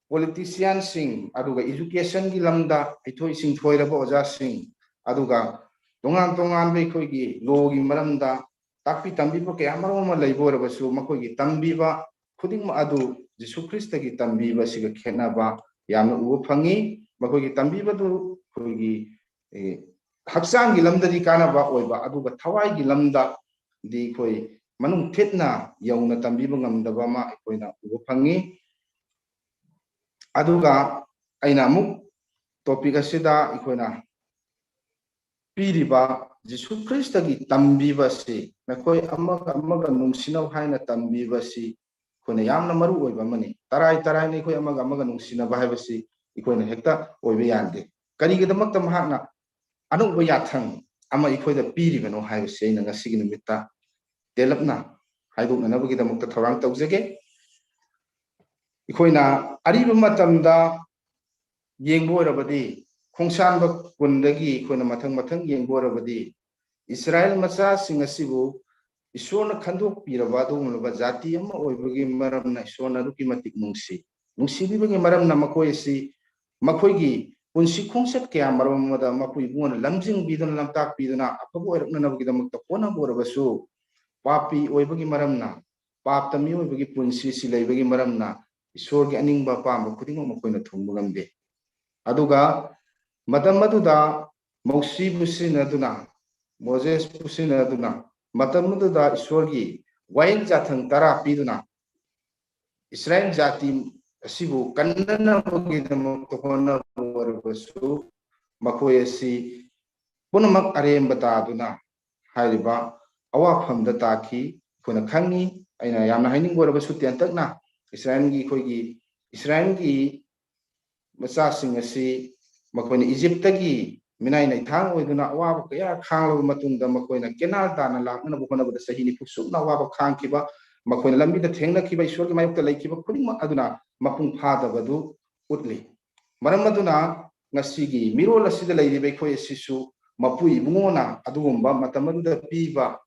ꯄꯣꯂꯤꯇꯤꯁꯤꯌꯥꯟꯁꯤꯡ, ꯑꯗꯨꯒ ꯏꯖꯨꯀꯦꯁꯟꯒꯤ ꯂꯝꯗ ꯍꯩꯊꯣꯏ ꯁꯤꯡꯊꯣꯏꯔꯕ ꯑꯣꯖꯥꯁꯤꯡ, ꯑꯗꯨꯒ ꯇꯣꯉꯥꯟ ꯇꯣꯉꯥꯟꯕ ꯑꯩꯈꯣꯏꯒꯤ ꯂꯣꯒꯤ ꯃꯔꯝꯗ ꯇꯥꯛꯄꯤ ꯇꯝꯕꯤꯕ ꯀꯌꯥ ꯃꯔꯨꯝ ꯑꯃ ꯂꯩꯕ ꯑꯣꯏꯔꯕꯁꯨ, ꯃꯈꯣꯏꯒꯤ ꯇꯝꯕꯤꯕ ꯈꯨꯗꯤꯡꯃꯛ ꯑꯗꯨ ꯖꯤꯁꯨ ꯈ꯭ꯔꯤꯁꯇꯒꯤ ꯇꯝꯕꯤꯕ ꯑꯁꯤꯒ ꯈꯦꯠꯅꯕ ꯌꯥꯝꯅ ꯎꯕ ꯐꯪꯉꯤ꯫ ꯃꯈꯣꯏꯒꯤ ꯇꯝꯕꯤꯕꯗꯨ ꯑꯩꯈꯣꯏꯒꯤ, ꯑꯦ, ꯍꯛꯆꯥꯡꯒꯤ ꯂꯝꯗꯗꯤ ꯀꯥꯟꯅꯕ ꯑꯣꯏꯕ, ꯑꯗꯨꯒ ꯊꯋꯥꯏꯒꯤ ꯂꯝꯗꯗꯤ ꯑꯩꯈꯣꯏ ꯃꯅꯨꯡ ꯊꯤꯠꯅ ꯌꯧꯅ ꯇꯝꯕꯤꯕ ꯉꯝꯗꯕ ꯑꯃ ꯑꯩꯈꯣꯏꯅ ꯎꯕ ꯐꯪꯉꯤ꯫ ꯑꯗꯨꯒ ꯑꯩꯅ ꯑꯃꯨꯛ ꯇꯣꯄꯤꯛ ꯑꯁꯤꯗ ꯑꯩꯈꯣꯏꯅ ꯄꯤꯔꯤꯕ ꯖꯤꯁꯨ ꯈ꯭ꯔꯤꯁꯇꯒꯤ ꯇꯝꯕꯤꯕ ꯑꯁꯤ ꯅꯈꯣꯏ ꯑꯃꯒ ꯑꯃꯒ ꯅꯨꯡꯁꯤꯅꯧ ꯍꯥꯏꯅ ꯇꯝꯕꯤꯕ ꯑꯁꯤ ꯑꯩꯈꯣꯏꯅ ꯌꯥꯝꯅ ꯃꯔꯨ ꯑꯣꯏꯕ ꯑꯃꯅꯤ꯫ ꯇꯔꯥꯏ ꯇꯔꯥꯏꯅ ꯑꯩꯈꯣꯏ ꯑꯃꯒ ꯑꯃꯒ ꯅꯨꯡꯁꯤꯅꯕ ꯍꯥꯏꯕꯁꯤ ꯑꯩꯈꯣꯏꯅ ꯍꯦꯛꯇ ꯑꯣꯏꯕ ꯌꯥꯗꯦ꯫ ꯀꯔꯤꯒꯤꯗꯃꯛꯇ ꯃꯍꯥꯛꯅ ꯑꯅꯧꯕ ꯌꯥꯊꯪ ꯑꯃ ꯑꯩꯈꯣꯏꯗ ꯄꯤꯔꯤꯕꯅꯣ ꯍꯥꯏꯕꯁꯤ ꯑꯩꯅ ꯉꯁꯤꯒꯤ ꯅꯨꯃꯤꯠꯇ ꯇꯦꯜꯂꯞꯅ ꯍꯥꯏꯗꯣꯛꯅꯅꯕꯒꯤꯗꯃꯛꯇ ꯊꯧꯔꯥꯡ ꯇꯧꯖꯒꯦ꯫ ꯑꯩꯈꯣꯏꯅ ꯑꯔꯤꯕ ꯃꯇꯝꯗ ꯌꯦꯡꯕ ꯑꯣꯏꯔꯕꯗꯤ, ꯈꯣꯡꯁꯥꯟꯕ ꯀꯨꯟꯗꯒꯤ ꯑꯩꯈꯣꯏꯅ ꯃꯊꯪ ꯃꯊꯪ ꯌꯦꯡꯕ ꯑꯣꯏꯔꯕꯗꯤ, ꯏꯁꯔꯥꯌꯦꯜ ꯃꯆꯥꯁꯤꯡ ꯑꯁꯤꯕꯨ ꯏꯁꯣꯔꯅ ꯈꯟꯗꯣꯛꯄꯤꯔꯕ ꯑꯗꯨꯒꯨꯝꯂꯕ ꯖꯥꯇꯤ ꯑꯃ ꯑꯣꯏꯕꯒꯤ ꯃꯔꯝꯅ ꯏꯁꯣꯔꯅ ꯑꯗꯨꯛꯀꯤ ꯃꯇꯤꯛ ꯅꯨꯡꯁꯤ꯫ ꯅꯨꯡꯁꯤꯕꯤꯕꯒꯤ ꯃꯔꯝꯅ ꯃꯈꯣꯏ ꯑꯁꯤ ꯃꯈꯣꯏꯒꯤ ꯄꯨꯟꯁꯤ ꯈꯣꯡꯆꯠ ꯀꯌꯥ ꯃꯔꯨꯝ ꯑꯃꯗ ꯃꯈꯣꯏ ꯏꯕꯨꯡꯉꯣꯅ ꯂꯝꯖꯤꯡꯕꯤꯗꯨꯅ, ꯂꯝꯇꯥꯛꯄꯤꯗꯨꯅ, ꯑꯐꯕ ꯑꯣꯏꯔꯛꯅꯅꯕꯒꯤꯗꯃꯛꯇ ꯍꯣꯠꯅꯕ ꯑꯣꯏꯔꯕꯁꯨ, ꯄꯥꯄꯤ ꯑꯣꯏꯕꯒꯤ ꯃꯔꯝꯅ, ꯄꯥꯞꯇ ꯃꯤꯑꯣꯏꯕꯒꯤ ꯄꯨꯟꯁꯤꯁꯤ ꯂꯩꯕꯒꯤ ꯃꯔꯝꯅ, ꯏꯁꯣꯔꯒꯤ ꯑꯅꯤꯡꯕ ꯑꯄꯥꯝꯕ ꯈꯨꯗꯤꯡꯃꯛ ꯃꯈꯣꯏꯅ ꯊꯨꯡꯕ ꯉꯝꯗꯦ꯫ ꯑꯗꯨꯒ ꯃꯇꯝ ꯑꯗꯨꯗ ꯃꯣꯁꯤꯕꯨ ꯁꯤꯖꯤꯟꯅꯗꯨꯅ, ꯃꯣꯖꯦꯁꯄꯨ ꯁꯤꯖꯤꯟꯅꯗꯨꯅ, ꯃꯇꯝ ꯑꯗꯨꯗ ꯏꯁꯣꯔꯒꯤ ꯋꯥꯌꯦꯜ ꯌꯥꯊꯪ ꯇꯔꯥ ꯄꯤꯗꯨꯅ, ꯏꯁꯔꯥꯌꯦꯜ ꯖꯥꯇꯤ ꯑꯁꯤꯕꯨ ꯀꯟꯅꯅꯕꯒꯤꯗꯃꯛꯇ ꯍꯣꯠꯅꯕ ꯑꯣꯏꯔꯕꯁꯨ, ꯃꯈꯣꯏ ꯑꯁꯤ ꯄꯨꯝꯅꯃꯛ ꯑꯔꯦꯝꯕ ꯇꯥꯗꯨꯅ ꯍꯥꯏꯔꯤꯕ ꯑꯋꯥꯐꯝꯗ ꯇꯥꯈꯤ꯫ ꯑꯩꯈꯣꯏꯅ ꯈꯪꯉꯤ꯫ ꯑꯩꯅ ꯌꯥꯝꯅ ꯍꯥꯏꯅꯤꯡꯕ ꯑꯣꯏꯔꯕꯁꯨ, ꯇꯦꯟꯇꯛꯅ ꯏꯁꯔꯥꯌꯦꯜꯒꯤ, ꯑꯩꯈꯣꯏꯒꯤ ꯏꯁꯔꯥꯌꯦꯜꯒꯤ ꯃꯆꯥꯁꯤꯡ ꯑꯁꯤ ꯃꯈꯣꯏꯅ ꯏꯖꯤꯞꯇꯒꯤ ꯃꯤꯅꯥꯏ ꯅꯩꯊꯥꯡ ꯑꯣꯏꯗꯨꯅ ꯑꯋꯥꯕ ꯀꯌꯥ ꯈꯥꯡꯂꯕ ꯃꯇꯨꯡꯗ, ꯃꯈꯣꯏꯅ ꯀꯦꯅꯥꯟ ꯇꯥꯟꯅ ꯂꯥꯛꯅꯅꯕ ꯍꯣꯠꯅꯕꯗ ꯆꯍꯤ ꯅꯤꯐꯨ ꯁꯨꯞꯅ ꯑꯋꯥꯕ ꯈꯥꯡꯈꯤꯕ, ꯃꯈꯣꯏꯅ ꯂꯝꯕꯤꯗ ꯊꯦꯡꯅꯈꯤꯕ, ꯏꯁꯣꯔꯒꯤ ꯃꯥꯌꯣꯛꯇ ꯂꯩꯈꯤꯕ ꯈꯨꯗꯤꯡꯃꯛ ꯑꯗꯨꯅ ꯃꯄꯨꯡ ꯐꯥꯗꯕꯗꯨ ꯎꯠꯂꯤ꯫ ꯃꯔꯝ ꯑꯗꯨꯅ ꯉꯁꯤꯒꯤ ꯃꯤꯔꯣꯜ ꯑꯁꯤꯗ ꯂꯩꯔꯤꯕ ꯑꯩꯈꯣꯏ ꯑꯁꯤꯁꯨ ꯃꯄꯨ ꯏꯕꯨꯡꯉꯣꯅ ꯑꯗꯨꯒꯨꯝꯕ ꯃꯇꯝ ꯑꯗꯨꯗ ꯄꯤꯕ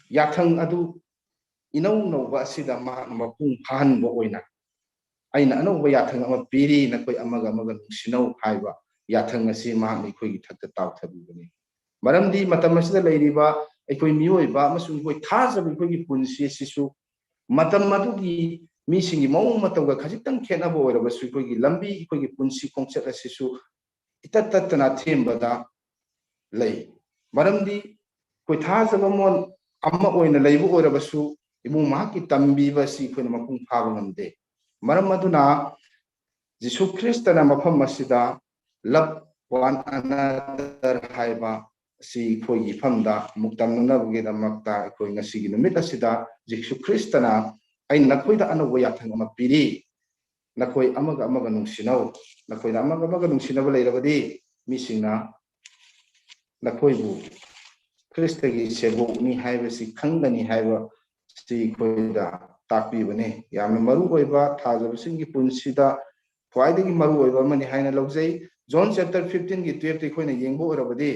ꯌꯥꯊꯪ ꯑꯗꯨ ꯏꯅꯧ ꯅꯧꯕ ꯑꯁꯤꯗ ꯃꯍꯥꯛꯅ ꯃꯄꯨꯡ ꯐꯥꯍꯟꯕ ꯑꯣꯏꯅ, "ꯑꯩꯅ ꯑꯅꯧꯕ ꯌꯥꯊꯪ ꯑꯃ ꯄꯤꯔꯤ, ꯅꯈꯣꯏ ꯑꯃꯒ ꯑꯃꯒ ꯅꯨꯡꯁꯤꯅꯧ" ꯍꯥꯏꯕ ꯌꯥꯊꯪ ꯑꯁꯤ ꯃꯍꯥꯛꯅ ꯑꯩꯈꯣꯏꯒꯤ ꯊꯛꯇ ꯇꯥꯎꯊꯕꯤꯕꯅꯤ꯫ ꯃꯔꯝꯗꯤ ꯃꯇꯝ ꯑꯁꯤꯗ ꯂꯩꯔꯤꯕ ꯑꯩꯈꯣꯏ ꯃꯤꯑꯣꯏꯕ ꯑꯃꯁꯨꯡ ꯑꯩꯈꯣꯏ ꯊꯥꯖꯕ ꯑꯩꯈꯣꯏꯒꯤ ꯄꯨꯟꯁꯤ ꯑꯁꯤꯁꯨ ꯃꯇꯝ ꯑꯗꯨꯒꯤ ꯃꯤꯁꯤꯡꯒꯤ ꯃꯑꯣꯡ ꯃꯇꯧꯒ ꯈꯖꯤꯛꯇꯪ ꯈꯦꯠꯅꯕ ꯑꯣꯏꯔꯕꯁꯨ, ꯑꯩꯈꯣꯏꯒꯤ ꯂꯝꯕꯤ, ꯑꯩꯈꯣꯏꯒꯤ ꯄꯨꯟꯁꯤ ꯈꯣꯡꯆꯠ ꯑꯁꯤꯁꯨ ꯏꯇꯠ ꯇꯠꯇꯅ ꯑꯊꯦꯝꯕꯗ ꯂꯩ꯫ ꯃꯔꯝꯗꯤ ꯑꯩꯈꯣꯏ ꯊꯥꯖꯕ ꯃꯣꯟ ꯑꯃ ꯑꯣꯏꯅ ꯂꯩꯕ ꯑꯣꯏꯔꯕꯁꯨ, ꯏꯕꯨꯡ ꯃꯍꯥꯛꯀꯤ ꯇꯝꯕꯤꯕ ꯑꯁꯤ ꯑꯩꯈꯣꯏꯅ ꯃꯄꯨꯡ ꯐꯥꯕ ꯉꯝꯗꯦ꯫ ꯃꯔꯝ ꯑꯗꯨꯅ ꯖꯤꯁꯨ ꯈ꯭ꯔꯤꯁꯇꯅ ꯃꯐꯝ ꯑꯁꯤꯗ "Love one another" ꯍꯥꯏꯕ ꯑꯁꯤ ꯑꯩꯈꯣꯏꯒꯤ ꯏꯐꯝꯗ ꯑꯃꯨꯛ ꯇꯝꯅꯅꯕꯒꯤꯗꯃꯛꯇ ꯑꯩꯈꯣꯏ ꯉꯁꯤꯒꯤ ꯅꯨꯃꯤꯠ ꯑꯁꯤꯗ ꯖꯤꯁꯨ ꯈ꯭ꯔꯤꯁꯇꯅ "ꯑꯩꯅ ꯅꯈꯣꯏꯗ ꯑꯅꯧꯕ ꯌꯥꯊꯪ ꯑꯃ ꯄꯤꯔꯤ, ꯅꯈꯣꯏ ꯑꯃꯒ ꯑꯃꯒ ꯅꯨꯡꯁꯤꯅꯧ, ꯅꯈꯣꯏꯗ ꯑꯃꯒ ꯑꯃꯒ ꯅꯨꯡꯁꯤꯅꯕ ꯂꯩꯔꯕꯗꯤ ꯃꯤꯁꯤꯡꯅ ꯅꯈꯣꯏꯕꯨ ꯈ꯭ꯔꯤꯁꯇꯒꯤ ꯁꯦꯕꯣꯛꯅꯤ ꯍꯥꯏꯕꯁꯤ ꯈꯪꯒꯅꯤ" ꯍꯥꯏꯕ ꯁꯤ ꯑꯩꯈꯣꯏꯗ ꯇꯥꯛꯄꯤꯕꯅꯤ꯫ ꯌꯥꯝꯅ ꯃꯔꯨ ꯑꯣꯏꯕ, ꯊꯥꯖꯕꯁꯤꯡꯒꯤ ꯄꯨꯟꯁꯤꯗ ꯈ꯭ꯋꯥꯏꯗꯒꯤ ꯃꯔꯨ ꯑꯣꯏꯕ ꯑꯃꯅꯤ ꯍꯥꯏꯅ ꯂꯧꯖꯩ꯫ ꯖꯣꯟ ꯆꯦꯞꯇꯔ ꯐꯤꯐꯇꯤꯟꯒꯤ ꯇꯨꯌꯦꯜꯐꯇ ꯑꯩꯈꯣꯏꯅ ꯌꯦꯡꯕ ꯑꯣꯏꯔꯕꯗꯤ,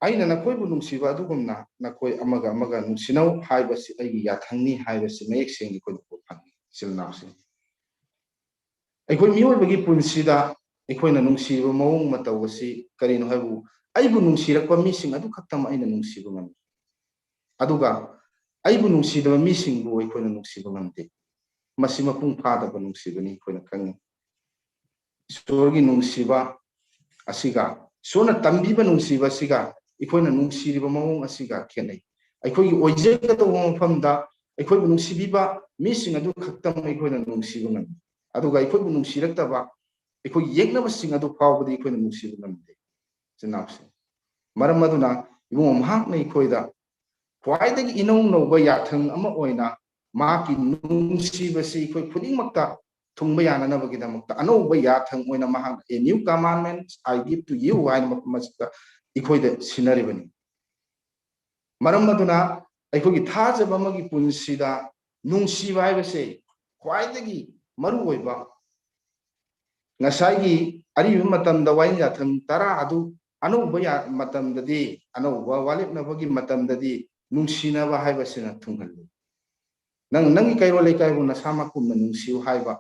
"ꯑꯩꯅ ꯅꯈꯣꯏꯕꯨ ꯅꯨꯡꯁꯤꯕ ꯑꯗꯨꯒꯨꯝꯅ ꯅꯈꯣꯏ ꯑꯃꯒ ꯑꯃꯒ ꯅꯨꯡꯁꯤꯅꯧ ꯍꯥꯏꯕꯁꯤ ꯑꯩꯒꯤ ꯌꯥꯊꯪꯅꯤ" ꯍꯥꯏꯕꯁꯤ ꯃꯌꯦꯛ ꯁꯦꯡꯅ ꯑꯩꯈꯣꯏꯅ ꯎꯕ ꯐꯪꯉꯤ꯫ ꯏꯆꯤꯜ ꯏꯅꯥꯎꯁꯤꯡ, ꯑꯩꯈꯣꯏ ꯃꯤꯑꯣꯏꯕꯒꯤ ꯄꯨꯟꯁꯤꯗ ꯑꯩꯈꯣꯏꯅ ꯅꯨꯡꯁꯤꯕ ꯃꯑꯣꯡ ꯃꯇꯧ ꯑꯁꯤ ꯀꯔꯤꯅꯣ ꯍꯥꯏꯕꯨ, ꯑꯩꯕꯨ ꯅꯨꯡꯁꯤꯔꯛꯄ ꯃꯤꯁꯤꯡ ꯑꯗꯨ ꯈꯛꯇꯃꯛ ꯑꯩꯅ ꯅꯨꯡꯁꯤꯕ ꯉꯝꯃꯤ꯫ ꯑꯗꯨꯒ ꯑꯩꯕꯨ ꯅꯨꯡꯁꯤꯗꯕ ꯃꯤꯁꯤꯡꯕꯨ ꯑꯩꯈꯣꯏꯅ ꯅꯨꯡꯁꯤꯕ ꯉꯝꯗꯦ꯫ ꯃꯁꯤ ꯃꯄꯨꯡ ꯐꯥꯗꯕ ꯅꯨꯡꯁꯤꯕꯅꯤ ꯑꯩꯈꯣꯏꯅ ꯈꯪꯉꯤ꯫ ꯏꯁꯣꯔꯒꯤ ꯅꯨꯡꯁꯤꯕ ꯑꯁꯤꯒ, ꯏꯁꯣꯔꯅ ꯇꯝꯕꯤꯕ ꯅꯨꯡꯁꯤꯕ ꯑꯁꯤꯒ ꯑꯩꯈꯣꯏꯅ ꯅꯨꯡꯁꯤꯔꯤꯕ ꯃꯑꯣꯡ ꯑꯁꯤꯒ ꯈꯦꯠꯅꯩ꯫ ꯑꯩꯈꯣꯏꯒꯤ ꯑꯣꯏꯖꯒꯗꯧꯕ ꯃꯐꯝꯗ ꯑꯩꯈꯣꯏꯕꯨ ꯅꯨꯡꯁꯤꯕꯤꯕ ꯃꯤꯁꯤꯡ ꯑꯗꯨ ꯈꯛꯇꯃꯛ ꯑꯩꯈꯣꯏꯅ ꯅꯨꯡꯁꯤꯕ ꯉꯝꯃꯤ꯫ ꯑꯗꯨꯒ ꯑꯩꯈꯣꯏꯕꯨ ꯅꯨꯡꯁꯤꯔꯛꯇꯕ, ꯑꯩꯈꯣꯏꯒꯤ ꯌꯦꯛꯅꯕꯁꯤꯡ ꯑꯗꯨ ꯐꯥꯎꯕꯗꯤ ꯑꯩꯈꯣꯏꯅ ꯅꯨꯡꯁꯤꯕ ꯉꯝꯗꯦ꯫ ꯏꯆꯤꯟ ꯏꯅꯥꯎꯁꯤꯡ, ꯃꯔꯝ ꯑꯗꯨꯅ ꯏꯕꯨꯡꯉꯣ ꯃꯍꯥꯛꯅ ꯑꯩꯈꯣꯏꯗ ꯈ꯭ꯋꯥꯏꯗꯒꯤ ꯏꯅꯧ ꯅꯧꯕ ꯌꯥꯊꯪ ꯑꯃ ꯑꯣꯏꯅ ꯃꯍꯥꯛꯀꯤ ꯅꯨꯡꯁꯤꯕꯁꯤ ꯑꯩꯈꯣꯏ ꯈꯨꯗꯤꯡꯃꯛꯇ ꯊꯨꯡꯕ ꯌꯥꯅꯅꯕꯒꯤꯗꯃꯛꯇ ꯑꯅꯧꯕ ꯌꯥꯊꯪ ꯑꯣꯏꯅ ꯃꯍꯥꯛꯅ "A new commandment I give to you" ꯍꯥꯏꯅ ꯃꯐꯝ ꯑꯁꯤꯗ ꯑꯩꯈꯣꯏꯗ ꯁꯤꯟꯅꯔꯤꯕꯅꯤ꯫ ꯃꯔꯝ ꯑꯗꯨꯅ ꯑꯩꯈꯣꯏꯒꯤ ꯊꯥꯖꯕ ꯑꯃꯒꯤ ꯄꯨꯟꯁꯤꯗ ꯅꯨꯡꯁꯤꯕ ꯍꯥꯏꯕꯁꯦ ꯈ꯭ꯋꯥꯏꯗꯒꯤ ꯃꯔꯨ ꯑꯣꯏꯕ, ꯉꯁꯥꯏꯒꯤ ꯑꯔꯤꯕ ꯃꯇꯝꯗ ꯋꯥꯌꯦꯜ ꯌꯥꯊꯪ ꯇꯔꯥ ꯑꯗꯨ ꯑꯅꯧꯕ ꯌꯥ-, ꯃꯇꯝꯗꯗꯤ, ꯑꯅꯧꯕ ꯋꯥꯔꯦꯞꯅꯕꯒꯤ ꯃꯇꯝꯗꯗꯤ ꯅꯨꯡꯁꯤꯅꯕ ꯍꯥꯏꯕꯁꯤꯅ ꯊꯨꯡꯍꯜꯂꯤ꯫ "ꯅꯪ ꯅꯪꯒꯤ ꯀꯩꯔꯣꯜ ꯂꯩꯀꯥꯏꯕꯨ ꯅꯁꯥꯃꯛꯀꯨꯝꯅ ꯅꯨꯡꯁꯤꯌꯨ" ꯍꯥꯏꯕ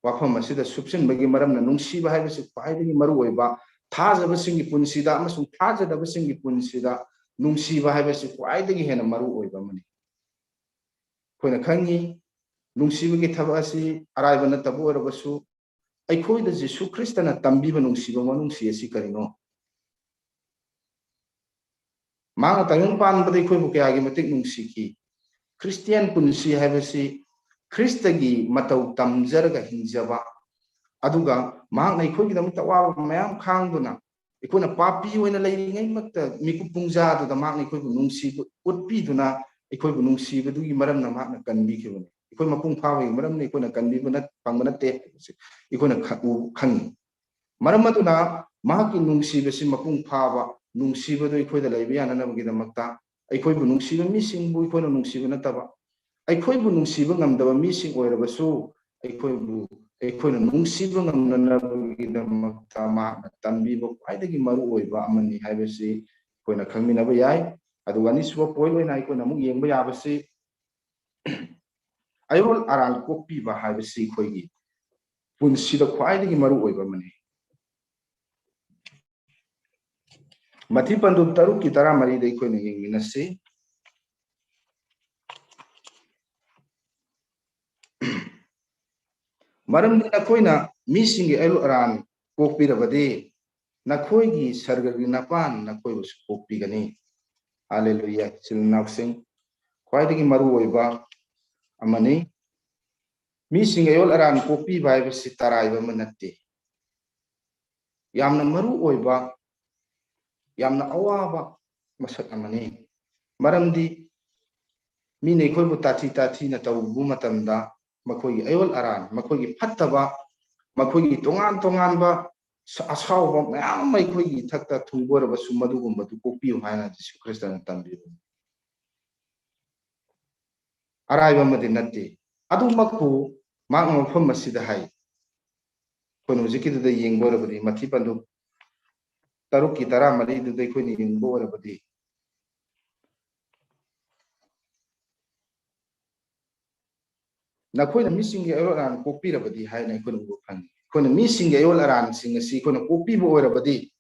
ꯋꯥꯐꯝ ꯑꯁꯤꯗ ꯁꯨꯞꯆꯤꯟꯕꯒꯤ ꯃꯔꯝꯅ ꯅꯨꯡꯁꯤꯕ ꯍꯥꯏꯕꯁꯤ ꯈ꯭ꯋꯥꯏꯗꯒꯤ ꯃꯔꯨ ꯑꯣꯏꯕ ꯊꯥꯖꯕꯁꯤꯡꯒꯤ ꯄꯨꯟꯁꯤꯗ ꯑꯃꯁꯨꯡ ꯊꯥꯖꯗꯕꯁꯤꯡꯒꯤ ꯄꯨꯟꯁꯤꯗ ꯅꯨꯡꯁꯤꯕ ꯍꯥꯏꯕꯁꯤ ꯈ꯭ꯋꯥꯏꯗꯒꯤ ꯍꯦꯟꯅ ꯃꯔꯨ ꯑꯣꯏꯕ ꯑꯃꯅꯤ꯫ ꯑꯩꯈꯣꯏꯅ ꯈꯪꯉꯤ, ꯅꯨꯡꯁꯤꯕꯒꯤ ꯊꯕꯛ ꯑꯁꯤ ꯑꯔꯥꯏꯕ ꯅꯠꯇꯕ ꯑꯣꯏꯔꯕꯁꯨ, ꯑꯩꯈꯣꯏꯗ ꯖꯤꯁꯨ ꯈ꯭ꯔꯤꯁꯇꯅ ꯇꯝꯕꯤꯕ ꯅꯨꯡꯁꯤꯕ ꯃꯅꯨꯡꯁꯤ ꯑꯁꯤ ꯀꯔꯤꯅꯣ? ꯃꯍꯥꯛꯅ ꯇꯥꯏꯕꯪ ꯄꯥꯟꯕꯗ ꯑꯩꯈꯣꯏꯕꯨ ꯀꯌꯥꯒꯤ ꯃꯇꯤꯛ ꯅꯨꯡꯁꯤꯈꯤ꯫ ꯈ꯭ꯔꯤꯁꯇꯤꯌꯥꯟ ꯄꯨꯟꯁꯤ ꯍꯥꯏꯕꯁꯤ ꯈ꯭ꯔꯤꯁꯇꯒꯤ ꯃꯇꯧ ꯇꯝꯖꯔꯒ ꯍꯤꯡꯖꯕ, ꯑꯗꯨꯒ ꯃꯍꯥꯛꯅ ꯑꯩꯈꯣꯏꯒꯤꯗꯃꯛꯇ ꯑꯋꯥꯕ ꯃꯌꯥꯝ ꯈꯥꯡꯗꯨꯅ, ꯑꯩꯈꯣꯏꯅ ꯄꯥꯄꯤ ꯑꯣꯏꯅ ꯂꯩꯔꯤꯉꯩꯃꯛꯇ ꯃꯤꯀꯨꯞ ꯄꯨꯡꯖꯥꯗꯨꯗ ꯃꯍꯥꯛꯅ ꯑꯩꯈꯣꯏꯕꯨ ꯅꯨꯡꯁꯤꯕ ꯎꯠꯄꯤꯗꯨꯅ, ꯑꯩꯈꯣꯏꯕꯨ ꯅꯨꯡꯁꯤꯕꯗꯨꯒꯤ ꯃꯔꯝꯅ ꯃꯍꯥꯛꯅ ꯀꯟꯕꯤꯈꯤꯕꯅꯤ꯫ ꯑꯩꯈꯣꯏ ꯃꯄꯨꯡ ꯐꯥꯕꯒꯤ ꯃꯔꯝꯅ ꯑꯩꯈꯣꯏꯅ ꯀꯟꯕꯤꯕ ꯅꯠ-, ꯐꯪꯕ ꯅꯠꯇꯦ ꯍꯥꯏꯕꯁꯦ ꯑꯩꯈꯣꯏꯅ ꯈ-, ꯎ-, ꯈꯪꯉꯤ꯫ ꯃꯔꯝ ꯑꯗꯨꯅ ꯃꯍꯥꯛꯀꯤ ꯅꯨꯡꯁꯤꯕꯁꯤ ꯃꯄꯨꯡ ꯐꯥꯕ ꯅꯨꯡꯁꯤꯕꯗꯨ ꯑꯩꯈꯣꯏꯗ ꯂꯩꯕ ꯌꯥꯅꯅꯕꯒꯤꯗꯃꯛꯇ, ꯑꯩꯈꯣꯏꯕꯨ ꯅꯨꯡꯁꯤꯕ ꯃꯤꯁꯤꯡꯕꯨ ꯑꯩꯈꯣꯏꯅ ꯅꯨꯡꯁꯤꯕ ꯅꯠꯇꯕ, ꯑꯩꯈꯣꯏꯕꯨ ꯅꯨꯡꯁꯤꯕ ꯉꯝꯗꯕ ꯃꯤꯁꯤꯡ ꯑꯣꯏꯔꯕꯁꯨ, ꯑꯩꯈꯣꯏꯕꯨ, ꯑꯩꯈꯣꯏꯅ ꯅꯨꯡꯁꯤꯕ ꯉꯝꯅꯅꯕꯒꯤꯗꯃꯛꯇ ꯃꯍꯥꯛꯅ ꯇꯝꯕꯤꯕ ꯈ꯭ꯋꯥꯏꯗꯒꯤ ꯃꯔꯨ ꯑꯣꯏꯕ ꯑꯃꯅꯤ ꯍꯥꯏꯕꯁꯤ ꯑꯩꯈꯣꯏꯅ ꯈꯪꯃꯤꯟꯅꯕ ꯌꯥꯏ꯫ ꯑꯗꯨꯒ ꯑꯅꯤꯁꯨꯕ ꯄꯣꯏꯟ ꯑꯣꯏꯅ ꯑꯩꯈꯣꯏꯅ ꯑꯃꯨꯛ ꯌꯦꯡꯕ ꯌꯥꯕꯁꯤ, ꯑꯩꯔꯣꯜ ꯑꯔꯥꯟ ꯀꯣꯛꯄꯤꯕ ꯍꯥꯏꯕꯁꯤ ꯑꯩꯈꯣꯏꯒꯤ ꯄꯨꯟꯁꯤꯗ ꯈ꯭ꯋꯥꯏꯗꯒꯤ ꯃꯔꯨ ꯑꯣꯏꯕ ꯑꯃꯅꯤ꯫ ꯃꯊꯤ ꯄꯟꯗꯨꯞ ꯇꯔꯨꯛꯀꯤ ꯇꯔꯥꯃꯔꯤꯗ ꯑꯩꯈꯣꯏꯅ ꯌꯦꯡꯃꯤꯟꯅꯁꯤ꯫ "ꯃꯔꯝꯗꯤ ꯅꯈꯣꯏꯅ ꯃꯤꯁꯤꯡꯒꯤ ꯑꯩꯔꯣꯜ ꯑꯔꯥꯟ ꯀꯣꯛꯄꯤꯔꯕꯗꯤ, ꯅꯈꯣꯏꯒꯤ ꯁꯔꯒꯒꯤ ꯅꯄꯥꯟ ꯅꯈꯣꯏꯕꯨꯁꯨ ꯀꯣꯛꯄꯤꯒꯅꯤ꯫" ꯍꯥꯂꯦꯂꯨꯌꯥ꯫ ꯏꯆꯤꯜ ꯏꯅꯥꯎꯁꯤꯡ, ꯈ꯭ꯋꯥꯏꯗꯒꯤ ꯃꯔꯨ ꯑꯣꯏꯕ ꯑꯃꯅꯤ꯫ ꯃꯤꯁꯤꯡꯒꯤ ꯑꯩꯔꯣꯜ ꯑꯔꯥꯟ ꯀꯣꯛꯄꯤꯕ ꯍꯥꯏꯕꯁꯤ ꯇꯔꯥꯏꯕ ꯑꯃ ꯅꯠꯇꯦ꯫ ꯌꯥꯝꯅ ꯃꯔꯨ ꯑꯣꯏꯕ, ꯌꯥꯝꯅ ꯑꯋꯥꯕ ꯃꯁꯛ ꯑꯃꯅꯤ꯫ ꯃꯔꯝꯗꯤ ꯃꯤꯅ ꯑꯩꯈꯣꯏꯕꯨ ꯇꯥꯊꯤ ꯇꯥꯊꯤꯅ ꯇꯧꯕ ꯃꯇꯝꯗ, ꯃꯈꯣꯏꯒꯤ ꯑꯩꯔꯣꯜ ꯑꯔꯥꯟ, ꯃꯈꯣꯏꯒꯤ ꯐꯠꯇꯕ, ꯃꯈꯣꯏꯒꯤ ꯇꯣꯉꯥꯟ ꯇꯣꯉꯥꯟꯕ ꯁ-, ꯑꯁꯥꯎꯕ ꯃꯌꯥꯝ ꯑꯃ ꯑꯩꯈꯣꯏꯒꯤ ꯏꯊꯛꯇ ꯊꯨꯡꯕ ꯑꯣꯏꯔꯕꯁꯨ, ꯃꯗꯨꯒꯨꯝꯕꯗꯨ ꯀꯣꯛꯄꯤꯌꯨ ꯍꯥꯏꯅ ꯖꯤꯁꯨ ꯈ꯭ꯔꯤꯁꯇꯅ ꯇꯝꯕꯤꯕꯅꯤ꯫ ꯑꯔꯥꯏꯕ ꯑꯃꯗꯤ ꯅꯠꯇꯦ꯫ ꯑꯗꯨꯃꯛꯄꯨ ꯃꯍꯥꯛꯅ ꯃꯐꯝ ꯑꯁꯤꯗ ꯍꯥꯏ꯫ ꯑꯩꯈꯣꯏꯅ ꯍꯧꯖꯤꯛꯀꯤꯗꯨꯗ ꯌꯦꯡꯕ ꯑꯣꯏꯔꯕꯗꯤ, ꯃꯊꯤ ꯄꯟꯗꯨꯞ ꯇꯔꯨꯛꯀꯤ ꯇꯔꯥꯃꯔꯤꯗꯨꯗ ꯑꯩꯈꯣꯏꯅ ꯌꯦꯡꯕ ꯑꯣꯏꯔꯕꯗꯤ, "ꯅꯈꯣꯏꯅ ꯃꯤꯁꯤꯡꯒꯤ ꯑꯩꯔꯣꯜ ꯑꯔꯥꯟ ꯀꯣꯛꯄꯤꯔꯕꯗꯤ" ꯍꯥꯏꯅ ꯑꯩꯈꯣꯏꯅ ꯎꯕ ꯐꯪꯉꯤ꯫ ꯑꯩꯈꯣꯏꯅ ꯃꯤꯁꯤꯡꯒꯤ ꯑꯌꯣꯜ ꯑꯔꯥꯟꯁꯤꯡ ꯑꯁꯤ ꯑꯩꯈꯣꯏꯅ ꯀꯣꯛꯄꯤꯕ ꯑꯣꯏꯔꯕꯗꯤ,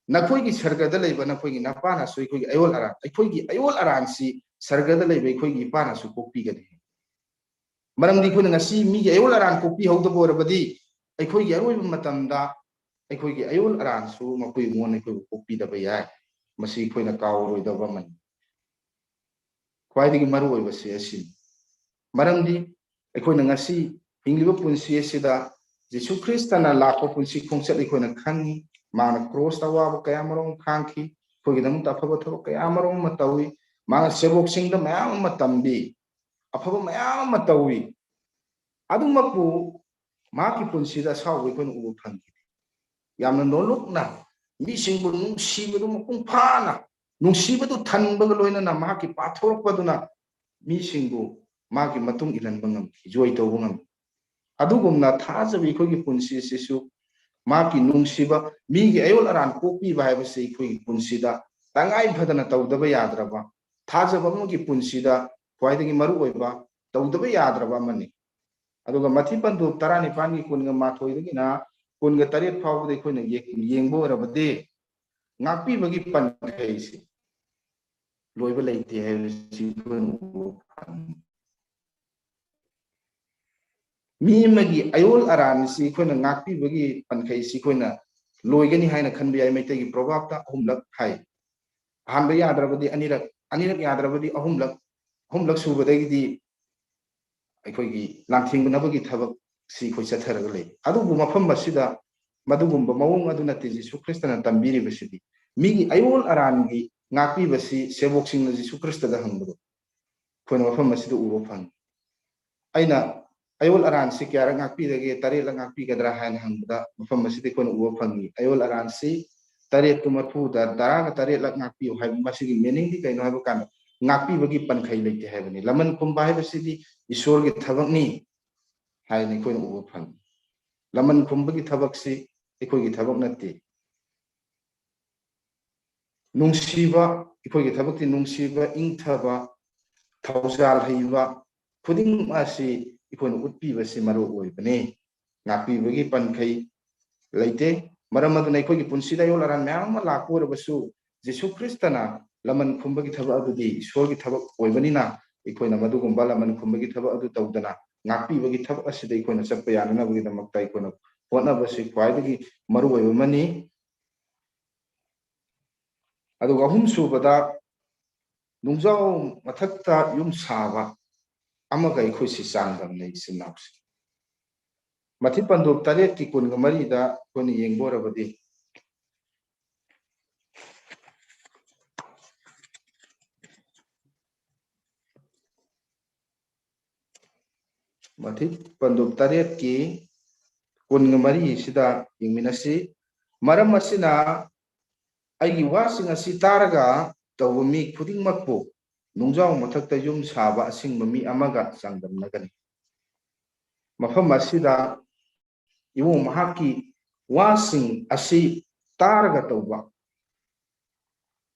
ꯅꯈꯣꯏꯒꯤ ꯁꯔꯒꯗ ꯂꯩꯕ ꯅꯈꯣꯏꯒꯤ ꯅꯄꯥꯅꯁꯨ ꯑꯩꯈꯣꯏꯒꯤ ꯑꯌꯣꯜ ꯑꯔꯥꯟ, ꯑꯩꯈꯣꯏꯒꯤ ꯑꯌꯣꯜ ꯑꯔꯥꯟꯁꯤ ꯁꯔꯒꯗ ꯂꯩꯕ ꯑꯩꯈꯣꯏꯒꯤ ꯏꯄꯥꯅꯁꯨ ꯀꯣꯛꯄꯤꯒꯅꯤ꯫ ꯃꯔꯝꯗꯤ ꯑꯩꯈꯣꯏꯅ ꯉꯁꯤ ꯃꯤꯒꯤ ꯑꯌꯣꯜ ꯑꯔꯥꯟ ꯀꯣꯛꯄꯤꯍꯧꯗꯕ ꯑꯣꯏꯔꯕꯗꯤ, ꯑꯩꯈꯣꯏꯒꯤ ꯑꯔꯣꯏꯕ ꯃꯇꯝꯗ ꯑꯩꯈꯣꯏꯒꯤ ꯑꯌꯣꯜ ꯑꯔꯥꯟꯁꯨ ꯃꯈꯣꯏ ꯃꯉꯣꯟꯗ ꯑꯩꯈꯣꯏꯕꯨ ꯀꯣꯛꯄꯤꯗꯕ ꯌꯥꯏ꯫ ꯃꯁꯤ ꯑꯩꯈꯣꯏꯅ ꯀꯥꯎꯔꯣꯏꯗꯕ ꯑꯃꯅꯤ꯫ ꯈ꯭ꯋꯥꯏꯗꯒꯤ ꯃꯔꯨ ꯑꯣꯏꯕꯁꯤ ꯑꯁꯤꯅꯤ꯫ ꯃꯔꯝꯗꯤ ꯑꯩꯈꯣꯏꯅ ꯉꯁꯤ ꯍꯤꯡꯂꯤꯕ ꯄꯨꯟꯁꯤ ꯑꯁꯤꯗ ꯖꯤꯁꯨ ꯈ꯭ꯔꯤꯁꯇꯅ ꯂꯥꯛꯄ ꯄꯨꯟꯁꯤ ꯈꯣꯡꯆꯠ ꯑꯩꯈꯣꯏꯅ ꯈꯪꯉꯤ꯫ ꯃꯥꯅ ꯀ꯭ꯔꯣꯁꯇ ꯑꯋꯥꯕ ꯀꯌꯥ ꯃꯔꯨꯝ ꯈꯥꯡꯈꯤ, ꯑꯩꯈꯣꯏꯒꯤꯗꯃꯛꯇ ꯑꯐꯕ ꯊꯕꯛ ꯀꯌꯥ ꯃꯔꯨꯝ ꯑꯃ ꯇꯧꯏ꯫ ꯃꯥꯅ ꯁꯦꯕꯣꯛꯁꯤꯡꯗ ꯃꯌꯥꯝ ꯑꯃ ꯇꯝꯕꯤ, ꯑꯐꯕ ꯃꯌꯥꯝ ꯑꯃ ꯇꯧꯏ꯫ ꯑꯗꯨꯃꯛꯄꯨ ꯃꯍꯥꯛꯀꯤ ꯄꯨꯟꯁꯤꯗ ꯑꯁꯥꯎꯕ ꯑꯩꯈꯣꯏꯅ ꯎꯕ ꯐꯪꯈꯤꯗꯦ꯫ ꯌꯥꯝꯅ ꯅꯣꯂꯨꯛꯅ ꯃꯤꯁꯤꯡꯕꯨ ꯅꯨꯡꯁꯤꯕꯗꯨ ꯃꯄꯨꯡ ꯐꯥꯅ, ꯅꯨꯡꯁꯤꯕꯗꯨ ꯊꯟꯕꯒ ꯂꯣꯏꯅꯅ ꯃꯍꯥꯛꯀꯤ ꯄꯥꯊꯣꯔꯛꯄꯗꯨꯅ ꯃꯤꯁꯤꯡꯕꯨ ꯃꯥꯒꯤ ꯃꯇꯨꯡ ꯏꯜꯍꯟꯕ ꯉꯝꯈꯤ, ꯖꯣꯏ ꯇꯧꯕ ꯉꯝꯈꯤ꯫ ꯑꯗꯨꯒꯨꯝꯅ ꯊꯥꯖꯕ ꯑꯩꯈꯣꯏꯒꯤ ꯄꯨꯟꯁꯤ ꯑꯁꯤꯁꯨ ꯃꯍꯥꯛꯀꯤ ꯅꯨꯡꯁꯤꯕ, ꯃꯤꯒꯤ ꯑꯌꯣꯜ ꯑꯔꯥꯟ ꯀꯣꯛꯄꯤꯕ ꯍꯥꯏꯕꯁꯤ ꯑꯩꯈꯣꯏꯒꯤ ꯄꯨꯟꯁꯤꯗ ꯇꯉꯥꯏ ꯐꯗꯅ ꯇꯧꯗꯕ ꯌꯥꯗ꯭ꯔꯕ, ꯊꯥꯖꯕ ꯑꯃꯒꯤ ꯄꯨꯟꯁꯤꯗ ꯈ꯭ꯋꯥꯏꯗꯒꯤ ꯃꯔꯨꯑꯣꯏꯕ, ꯇꯧꯗꯕ ꯌꯥꯗ꯭ꯔꯕ ꯑꯃꯅꯤ꯫ ꯑꯗꯨꯒ ꯃꯊꯤ ꯄꯟꯊꯨꯞ ꯇꯔꯥꯅꯤꯄꯥꯟꯒꯤ ꯀꯨꯟꯒ ꯃꯥꯊꯣꯏꯗꯒꯤꯅ ꯀꯨꯟꯒ ꯇꯔꯦꯠ ꯐꯥꯎꯕꯗ ꯑꯩꯈꯣꯏꯅ ꯌꯦꯡ-, ꯌꯦꯡꯕ ꯑꯣꯏꯔꯕꯗꯤ, ꯉꯥꯛꯄꯤꯕꯒꯤ ꯄꯟꯈꯩꯁꯤ ꯂꯣꯏꯕ ꯂꯩꯇꯦ ꯍꯥꯏꯕꯁꯤ ꯑꯩꯈꯣꯏꯅ ꯎꯕ ꯐꯪꯉꯤ꯫ ꯃꯤ ꯑꯃꯒꯤ ꯑꯌꯣꯜ ꯑꯔꯥꯟꯁꯤ ꯑꯩꯈꯣꯏꯅ ꯉꯥꯛꯄꯤꯕꯒꯤ ꯄꯟꯈꯩꯁꯤ ꯑꯩꯈꯣꯏꯅ ꯂꯣꯏꯒꯅꯤ ꯍꯥꯏꯅ ꯈꯟꯕ ꯌꯥꯏ꯫ ꯃꯩꯇꯩꯒꯤ ꯄ꯭ꯔꯣꯚꯥꯕꯇ ꯑꯍꯨꯝꯂꯛ ꯍꯥꯏ꯫ ꯑꯍꯥꯟꯕ ꯌꯥꯗ꯭ꯔꯕꯗꯤ ꯑꯅꯤꯔꯛ, ꯑꯅꯤꯔꯛ ꯌꯥꯗ꯭ꯔꯕꯗꯤ ꯑꯍꯨꯝꯂꯛ, ꯑꯍꯨꯝꯂꯛ ꯁꯨꯕꯗꯒꯤꯗꯤ ꯑꯩꯈꯣꯏꯒꯤ ꯂꯥꯟꯊꯦꯡꯅꯕꯒꯤ ꯊꯕꯛꯁꯤ ꯑꯩꯈꯣꯏ ꯆꯠꯊꯔꯒ ꯂꯩ꯫ ꯑꯗꯨꯕꯨ ꯃꯐꯝ ꯑꯁꯤꯗ ꯃꯗꯨꯒꯨꯝꯕ ꯃꯑꯣꯡ ꯑꯗꯨ ꯅꯠꯇꯦ ꯖꯤꯁꯨ ꯈ꯭ꯔꯤꯁꯇꯅ ꯇꯝꯕꯤꯔꯤꯕꯁꯤꯗꯤ꯫ ꯃꯤꯒꯤ ꯑꯌꯣꯜ ꯑꯔꯥꯟꯒꯤ ꯉꯥꯛꯄꯤꯕꯁꯤ ꯁꯦꯕꯣꯛꯁꯤꯡꯅ ꯖꯤꯁꯨ ꯈ꯭ꯔꯤꯁꯇꯗ ꯍꯪꯕꯗꯣ ꯑꯩꯈꯣꯏꯅ ꯃꯐꯝ ꯑꯁꯤꯗ ꯎꯕ ꯐꯪꯉꯤ꯫ ꯑꯩꯅ ꯑꯌꯣꯜ ꯑꯔꯥꯟꯁꯤ ꯀꯌꯥꯔꯛ ꯉꯥꯛꯄꯤꯔꯒꯦ, ꯇꯔꯦꯠꯂꯛ ꯉꯥꯛꯄꯤꯒꯗ꯭ꯔꯥ ꯍꯥꯏꯅ ꯍꯪꯕꯗ, ꯃꯐꯝ ꯑꯁꯤꯗ ꯑꯩꯈꯣꯏꯅ ꯎꯕ ꯐꯪꯉꯤ꯫ ꯑꯌꯣꯜ ꯑꯔꯥꯟꯁꯤ ꯇꯔꯦꯠꯇꯨ ꯃꯄꯨꯗ ꯇꯔꯥꯒ ꯇꯔꯦꯠꯂꯛ ꯉꯥꯛꯄꯤꯌꯨ ꯍꯥꯏꯕ, ꯃꯁꯤꯒꯤ meaning ꯗꯤ ꯀꯩꯅꯣ ꯍꯥꯏꯕ ꯀꯥꯟꯗ, ꯉꯥꯛꯄꯤꯕꯒꯤ ꯄꯟꯈꯩ ꯂꯩꯇꯦ ꯍꯥꯏꯕꯅꯤ꯫ ꯂꯃꯟ ꯈꯨꯝꯕ ꯍꯥꯏꯕꯁꯤꯗꯤ ꯏꯁꯣꯔꯒꯤ ꯊꯕꯛꯅꯤ ꯍꯥꯏꯅ ꯑꯩꯈꯣꯏꯅ ꯎꯕ ꯐꯪꯉꯤ꯫ ꯂꯃꯟ ꯈꯨꯝꯕꯒꯤ ꯊꯕꯛꯁꯤ ꯑꯩꯈꯣꯏꯒꯤ ꯊꯕꯛ ꯅꯠꯇꯦ꯫ ꯅꯨꯡꯁꯤꯕ, ꯑꯩꯈꯣꯏꯒꯤ ꯊꯕꯛꯇꯤ ꯅꯨꯡꯁꯤꯕ, ꯏꯪꯊꯕ, ꯊꯧꯖꯥꯜ ꯍꯩꯕ ꯈꯨꯗꯤꯡꯃꯛ ꯑꯁꯤ ꯑꯩꯈꯣꯏꯅ ꯎꯠꯄꯤꯕꯁꯤ ꯃꯔꯨ ꯑꯣꯏꯕꯅꯤ꯫ ꯉꯥꯛꯄꯤꯕꯒꯤ ꯄꯟꯈꯩ ꯂꯩꯇꯦ꯫ ꯃꯔꯝ ꯑꯗꯨꯅ ꯑꯩꯈꯣꯏꯒꯤ ꯄꯨꯟꯁꯤꯗ ꯑꯌꯣꯜ ꯑꯔꯥꯟ ꯃꯌꯥꯝ ꯑꯃ ꯂꯥꯛꯄ ꯑꯣꯏꯔꯕꯁꯨ, ꯖꯤꯁꯨ ꯈ꯭ꯔꯤꯁꯇꯅ ꯂꯃꯟ ꯈꯨꯝꯕꯒꯤ ꯊꯕꯛ ꯑꯗꯨꯗꯤ ꯏꯁꯣꯔꯒꯤ ꯊꯕꯛ ꯑꯣꯏꯕꯅꯤꯅ, ꯑꯩꯈꯣꯏꯅ ꯃꯗꯨꯒꯨꯝꯕ ꯂꯃꯟ ꯈꯨꯝꯕꯒꯤ ꯊꯕꯛ ꯑꯗꯨ ꯇꯧꯗꯅ, ꯉꯥꯛꯄꯤꯕꯒꯤ ꯊꯕꯛ ꯑꯁꯤꯗ ꯑꯩꯈꯣꯏꯅ ꯆꯠꯄ ꯌꯥꯅꯅꯕꯒꯤꯗꯃꯛꯇ ꯑꯩꯈꯣꯏꯅ ꯍꯣꯠꯅꯕꯁꯤ ꯈ꯭ꯋꯥꯏꯗꯒꯤ ꯃꯔꯨ ꯑꯣꯏꯕ ꯑꯃꯅꯤ꯫ ꯑꯗꯨꯒ ꯑꯍꯨꯝꯁꯨꯕꯗ, ꯅꯨꯡꯖꯥꯎ ꯃꯊꯛꯇ ꯌꯨꯝ ꯁꯥꯕ ꯑꯃꯒ ꯑꯩꯈꯣꯏꯁꯤ ꯆꯥꯡꯗꯝꯅꯩ, ꯏꯆꯤꯟ ꯏꯅꯥꯎꯁꯦ꯫ ꯃꯊꯤ ꯄꯟꯗꯨꯞ ꯇꯔꯦꯠꯀꯤ ꯀꯨꯟꯒ ꯃꯔꯤꯗ ꯑꯩꯈꯣꯏꯅ ꯌꯦꯡꯕ ꯑꯣꯏꯔꯕꯗꯤ, ꯃꯊꯤ ꯄꯟꯗꯨꯞ ꯇꯔꯦꯠꯀꯤ ꯀꯨꯟꯒ ꯃꯔꯤꯁꯤꯗ ꯌꯦꯡꯃꯤꯟꯅꯁꯤ꯫ "ꯃꯔꯝ ꯑꯁꯤꯅ ꯑꯩꯒꯤ ꯋꯥꯁꯤꯡ ꯑꯁꯤ ꯇꯥꯔꯒ ꯇꯧꯕ ꯃꯤ ꯈꯨꯗꯤꯡꯃꯛꯄꯨ ꯅꯨꯡꯖꯥꯎ ꯃꯊꯛꯇ ꯌꯨꯝ ꯁꯥꯕ ꯑꯁꯤꯡꯕ ꯃꯤ ꯑꯃꯒ ꯆꯥꯡꯗꯝꯅꯒꯅꯤ꯫" ꯃꯐꯝ ꯑꯁꯤꯗ ꯏꯕꯨꯡ ꯃꯍꯥꯛꯀꯤ ꯋꯥꯁꯤꯡ ꯑꯁꯤ ꯇꯥꯔꯒ ꯇꯧꯕ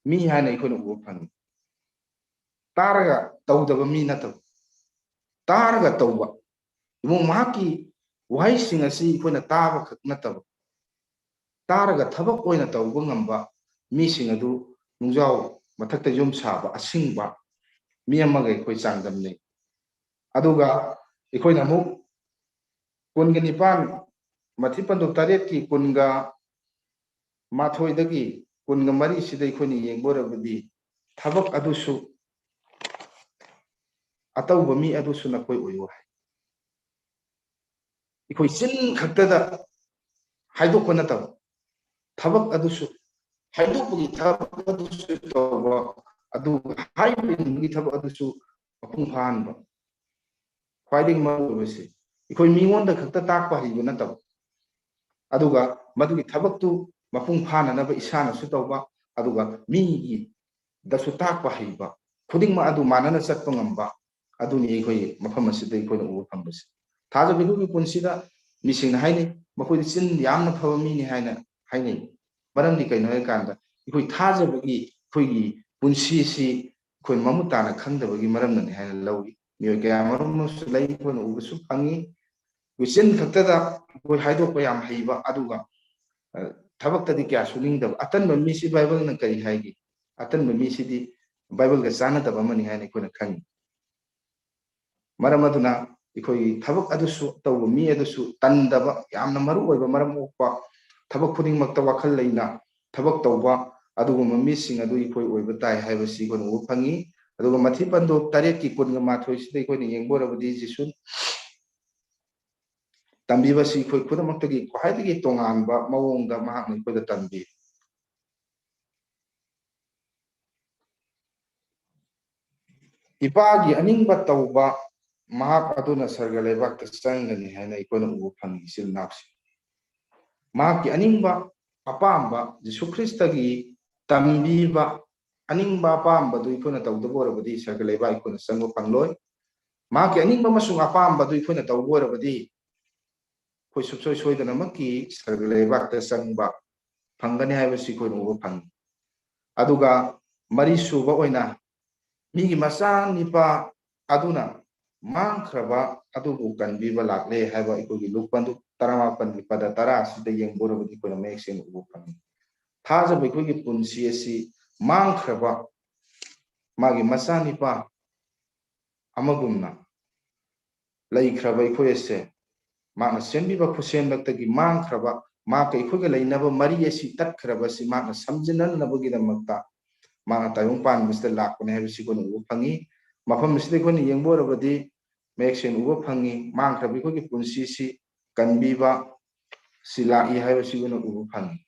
ꯃꯤ ꯍꯥꯏꯅ ꯑꯩꯈꯣꯏꯅ ꯎꯕ ꯐꯪꯉꯤ꯫ ꯇꯥꯔꯒ ꯇꯧꯗꯕ ꯃꯤ ꯅꯠꯇꯕ, ꯇꯥꯔꯒ ꯇꯧꯕ꯫ ꯏꯕꯨꯡ ꯃꯍꯥꯛꯀꯤ ꯋꯥꯍꯩꯁꯤꯡ ꯑꯁꯤ ꯑꯩꯈꯣꯏꯅ ꯇꯥꯕ ꯈꯛ ꯅꯠꯇꯕ, ꯇꯥꯔꯒ ꯊꯕꯛ ꯑꯣꯏꯅ ꯇꯧꯕ ꯉꯝꯕ ꯃꯤꯁꯤꯡ ꯑꯗꯨ ꯅꯨꯡꯖꯥꯎ ꯃꯊꯛꯇ ꯌꯨꯝ ꯁꯥꯕ ꯑꯁꯤꯡꯕ ꯃꯤ ꯑꯃꯒ ꯑꯩꯈꯣꯏ ꯆꯥꯡꯗꯝꯅꯩ꯫ ꯑꯗꯨꯒ ꯑꯩꯈꯣꯏꯅ ꯑꯃꯨꯛ ꯀꯨꯟꯒ ꯅꯤꯄꯥꯟ, ꯃꯊꯤ ꯄꯟꯗꯨꯞ ꯇꯔꯦꯠꯀꯤ ꯀꯨꯟꯒ ꯃꯥꯊꯣꯏꯗꯒꯤ ꯀꯨꯟꯒ ꯃꯔꯤꯁꯤꯗ ꯑꯩꯈꯣꯏꯅ ꯌꯦꯡꯕ ꯑꯣꯏꯔꯕꯗꯤ, ꯊꯕꯛ ꯑꯗꯨꯁꯨ ꯑꯇꯧꯕ ꯃꯤ ꯑꯗꯨꯁꯨ ꯅꯈꯣꯏ ꯑꯣꯏꯌꯨ ꯍꯥꯏ꯫ ꯑꯩꯈꯣꯏ ꯆꯤꯟ ꯈꯛꯇꯗ ꯍꯥꯏꯗꯣꯛꯄ ꯅꯠꯇꯕ, ꯊꯕꯛ ꯑꯗꯨꯁꯨ, ꯍꯥꯏꯗꯣꯛꯄꯒꯤ ꯊꯕꯛ ꯑꯗꯨꯁꯨ ꯇꯧꯕ, ꯑꯗꯨꯒ ꯍꯥꯏꯕꯒꯤ ꯊꯕꯛ ꯑꯗꯨꯁꯨ ꯃꯄꯨꯡ ꯐꯥꯍꯟꯕ꯫ ꯈ꯭ꯋꯥꯏꯗꯒꯤ ꯃꯔꯨ ꯑꯣꯏꯕꯁꯤ, ꯑꯩꯈꯣꯏ ꯃꯤꯉꯣꯟꯗ ꯈꯛꯇ ꯇꯥꯛꯄ ꯍꯩꯕ ꯅꯠꯇꯕ, ꯑꯗꯨꯒ ꯃꯗꯨꯒꯤ ꯊꯕꯛꯇꯨ ꯃꯄꯨꯡ ꯐꯥꯅꯅꯕ ꯏꯁꯥꯅꯁꯨ ꯇꯧꯕ, ꯑꯗꯨꯒ ꯃꯤꯒꯤꯗꯁꯨ ꯇꯥꯛꯄ ꯍꯩꯕ, ꯈꯨꯗꯤꯡꯃꯛ ꯑꯗꯨ ꯃꯥꯟꯅꯅ ꯆꯠꯄ ꯉꯝꯕ, ꯑꯗꯨꯅꯤ ꯑꯩꯈꯣꯏ ꯃꯐꯝ ꯑꯁꯤꯗ ꯑꯩꯈꯣꯏꯅ ꯎꯕ ꯐꯪꯕꯁꯦ꯫ ꯊꯥꯖꯕ ꯃꯤꯑꯣꯏꯒꯤ ꯄꯨꯟꯁꯤꯗ ꯃꯤꯁꯤꯡꯅ ꯍꯥꯏꯅꯩ, "ꯃꯈꯣꯏꯗꯤ ꯆꯤꯟ ꯌꯥꯝꯅ ꯐꯕ ꯃꯤꯅꯤ" ꯍꯥꯏꯅ ꯍꯥꯏꯅꯩ꯫ ꯃꯔꯝꯗꯤ ꯀꯩꯅꯣ ꯍꯥꯏꯔꯀꯥꯟꯗ, ꯑꯩꯈꯣꯏ ꯊꯥꯖꯕꯒꯤ ꯑꯩꯈꯣꯏꯒꯤ ꯄꯨꯟꯁꯤꯁꯤ ꯑꯩꯈꯣꯏ ꯃꯃꯨꯠ ꯇꯥꯅ ꯈꯪꯗꯕꯒꯤ ꯃꯔꯝꯅꯅꯤ ꯍꯥꯏꯅ ꯂꯧꯏ꯫ ꯃꯤꯑꯣꯏ ꯀꯌꯥ ꯃꯔꯨꯝ ꯑꯃꯁꯨ ꯂꯩ, ꯑꯩꯈꯣꯏꯅ ꯎꯕꯁꯨ ꯐꯪꯉꯤ꯫ ꯋꯤꯆꯤꯟ ꯈꯛꯇꯗ ꯑꯩꯈꯣꯏ ꯍꯥꯏꯗꯣꯛꯄ ꯌꯥꯝ ꯍꯩꯕ, ꯑꯗꯨꯒ, ꯑ, ꯊꯕꯛꯇꯗꯤ ꯀꯌꯥ ꯁꯨꯅꯤꯡꯗꯕ꯫ ꯑꯇꯟꯕ ꯃꯤꯁꯤ ꯕꯥꯏꯕꯜꯅ ꯀꯔꯤ ꯍꯥꯏꯒꯦ? ꯑꯇꯟꯕ ꯃꯤꯁꯤꯗꯤ ꯕꯥꯏꯕꯜꯒ ꯆꯥꯟꯅꯗꯕ ꯑꯃꯅꯤ ꯍꯥꯏꯅ ꯑꯩꯈꯣꯏꯅ ꯈꯪꯉꯤ꯫ ꯃꯔꯝ ꯑꯗꯨꯅ ꯑꯩꯈꯣꯏꯒꯤ ꯊꯕꯛ ꯑꯗꯨꯁꯨ ꯇꯧꯕ ꯃꯤ ꯑꯗꯨꯁꯨ ꯇꯟꯗꯕ, ꯌꯥꯝꯅ ꯃꯔꯨ ꯑꯣꯏꯕ ꯃꯔꯝ ꯑꯣꯛꯄ, ꯊꯕꯛ ꯈꯨꯗꯤꯡꯃꯛꯇ ꯋꯥꯈꯜ ꯂꯩꯅ ꯊꯕꯛ ꯇꯧꯕ, ꯑꯗꯨꯒꯨꯝꯕ ꯃꯤꯁꯤꯡ ꯑꯗꯨ ꯑꯩꯈꯣꯏ ꯑꯣꯏꯕ ꯇꯥꯏ ꯍꯥꯏꯕꯁꯤ ꯑꯩꯈꯣꯏꯅ ꯎꯕ ꯐꯪꯉꯤ꯫ ꯑꯗꯨꯒ ꯃꯊꯤ ꯄꯟꯗꯣꯞ ꯇꯔꯦꯠꯀꯤ ꯀꯨꯟꯒ ꯃꯥꯊꯣꯏꯁꯤꯗ ꯑꯩꯈꯣꯏꯅ ꯌꯦꯡꯕ ꯑꯣꯏꯔꯕꯗꯤ, ꯖꯤꯁꯨ ꯇꯝꯕꯤꯕꯁꯤ ꯑꯩꯈꯣꯏ ꯈꯨꯗꯤꯡꯃꯛꯇꯒꯤ ꯈ꯭ꯋꯥꯏꯗꯒꯤ ꯇꯣꯉꯥꯟꯕ ꯃꯑꯣꯡꯗ ꯃꯍꯥꯛꯅ ꯑꯩꯈꯣꯏꯗ ꯇꯝꯕꯤ꯫ "ꯏꯄꯥꯒꯤ ꯑꯅꯤꯡꯕ ꯇꯧꯕ ꯃꯍꯥꯛ ꯑꯗꯨꯅ ꯁꯔꯒ ꯂꯩꯕꯥꯛꯇ ꯆꯪꯒꯅꯤ" ꯍꯥꯏꯅ ꯑꯩꯈꯣꯏꯅ ꯎꯕ ꯐꯪꯉꯤ, ꯏꯆꯤꯜ ꯏꯅꯥꯎꯁꯤꯡ꯫ ꯃꯍꯥꯛꯀꯤ ꯑꯅꯤꯡꯕ ꯑꯄꯥꯝꯕ, ꯖꯤꯁꯨ ꯈ꯭ꯔꯤꯁꯇꯒꯤ ꯇꯝꯕꯤꯕ ꯑꯅꯤꯡꯕ ꯑꯄꯥꯝꯕꯗꯨ ꯑꯩꯈꯣꯏꯅ ꯇꯧꯗꯕ ꯑꯣꯏꯔꯕꯗꯤ ꯁꯔꯒ ꯂꯩꯕꯥꯛ ꯑꯩꯈꯣꯏꯅ ꯆꯪꯕ ꯐꯪꯂꯣꯏ꯫ ꯃꯍꯥꯛꯀꯤ ꯑꯅꯤꯡꯕ ꯑꯃꯁꯨꯡ ꯑꯄꯥꯝꯕꯗꯨ ꯑꯩꯈꯣꯏꯅ ꯇꯧꯕ ꯑꯣꯏꯔꯕꯗꯤ ꯑꯩꯈꯣꯏ ꯁꯨꯡꯁꯣꯏ ꯁꯣꯏꯗꯅꯃꯛꯀꯤ ꯁꯔꯒ ꯂꯩꯕꯥꯛꯇ ꯆꯪꯕ ꯐꯪꯒꯅꯤ ꯍꯥꯏꯕꯁꯤ ꯑꯩꯈꯣꯏꯅ ꯎꯕ ꯐꯪꯉꯤ꯫ ꯑꯗꯨꯒ ꯃꯔꯤ ꯁꯨꯕ ꯑꯣꯏꯅ, ꯃꯤꯒꯤ ꯃꯆꯥ ꯅꯤꯄꯥ ꯑꯗꯨꯅ ꯃꯥꯡꯈ꯭ꯔꯕ ꯑꯗꯨꯕꯨ ꯀꯟꯕꯤꯕ ꯂꯥꯛꯂꯦ ꯍꯥꯏꯕ ꯑꯩꯈꯣꯏꯒꯤ ꯂꯨꯄꯥꯟꯗꯨ ꯇꯔꯥꯃꯥꯄꯟꯒꯤ ꯄꯗ ꯇꯔꯥ ꯑꯁꯤꯗ ꯌꯦꯡꯕ ꯑꯣꯏꯔꯕꯗꯤ ꯑꯩꯈꯣꯏꯅ ꯃꯌꯦꯛ ꯁꯦꯡꯅ ꯎꯕ ꯐꯪꯉꯤ꯫ ꯊꯥꯖꯕ ꯑꯩꯈꯣꯏꯒꯤ ꯄꯨꯟꯁꯤ ꯑꯁꯤ ꯃꯥꯡꯈ꯭ꯔꯕ ꯃꯥꯒꯤ ꯃꯆꯥꯅꯤꯄꯥ ꯑꯃꯒꯨꯝꯅ ꯂꯩꯈ꯭ꯔꯕ ꯑꯩꯈꯣꯏ ꯑꯁꯦ ꯃꯍꯥꯛꯅ ꯁꯦꯝꯕꯤꯕ ꯈꯨꯠꯁꯦꯝꯂꯛꯇꯒꯤ ꯃꯥꯡꯈ꯭ꯔꯕ, ꯃꯍꯥꯛꯀ ꯑꯩꯈꯣꯏꯒ ꯂꯩꯅꯕ ꯃꯔꯤ ꯑꯁꯤ ꯇꯠꯈ꯭ꯔꯕ ꯑꯁꯤ ꯃꯍꯥꯛꯅ ꯁꯝꯖꯤꯟꯅꯅꯕꯒꯤꯗꯃꯛꯇ ꯃꯍꯥꯛꯅ ꯇꯥꯏꯕꯪ ꯄꯥꯟꯕꯁꯤꯗ ꯂꯥꯛꯄꯅꯤ ꯍꯥꯏꯕꯁꯤ ꯑꯩꯈꯣꯏꯅ ꯎꯕ ꯐꯪꯉꯤ꯫ ꯃꯐꯝ ꯑꯁꯤꯗ ꯑꯩꯈꯣꯏꯅ ꯌꯦꯡꯕ ꯑꯣꯏꯔꯕꯗꯤ ꯃꯌꯦꯛ ꯁꯦꯡꯅ ꯎꯕ ꯐꯪꯉꯤ, ꯃꯥꯡꯈ꯭ꯔꯕ ꯑꯩꯈꯣꯏꯒꯤ ꯄꯨꯟꯁꯤꯁꯤ ꯀꯟꯕꯤꯕ ꯁꯤ ꯂꯥꯛꯏ ꯍꯥꯏꯕꯁꯤ ꯑꯩꯈꯣꯏꯅ ꯎꯕ ꯐꯪꯉꯤ꯫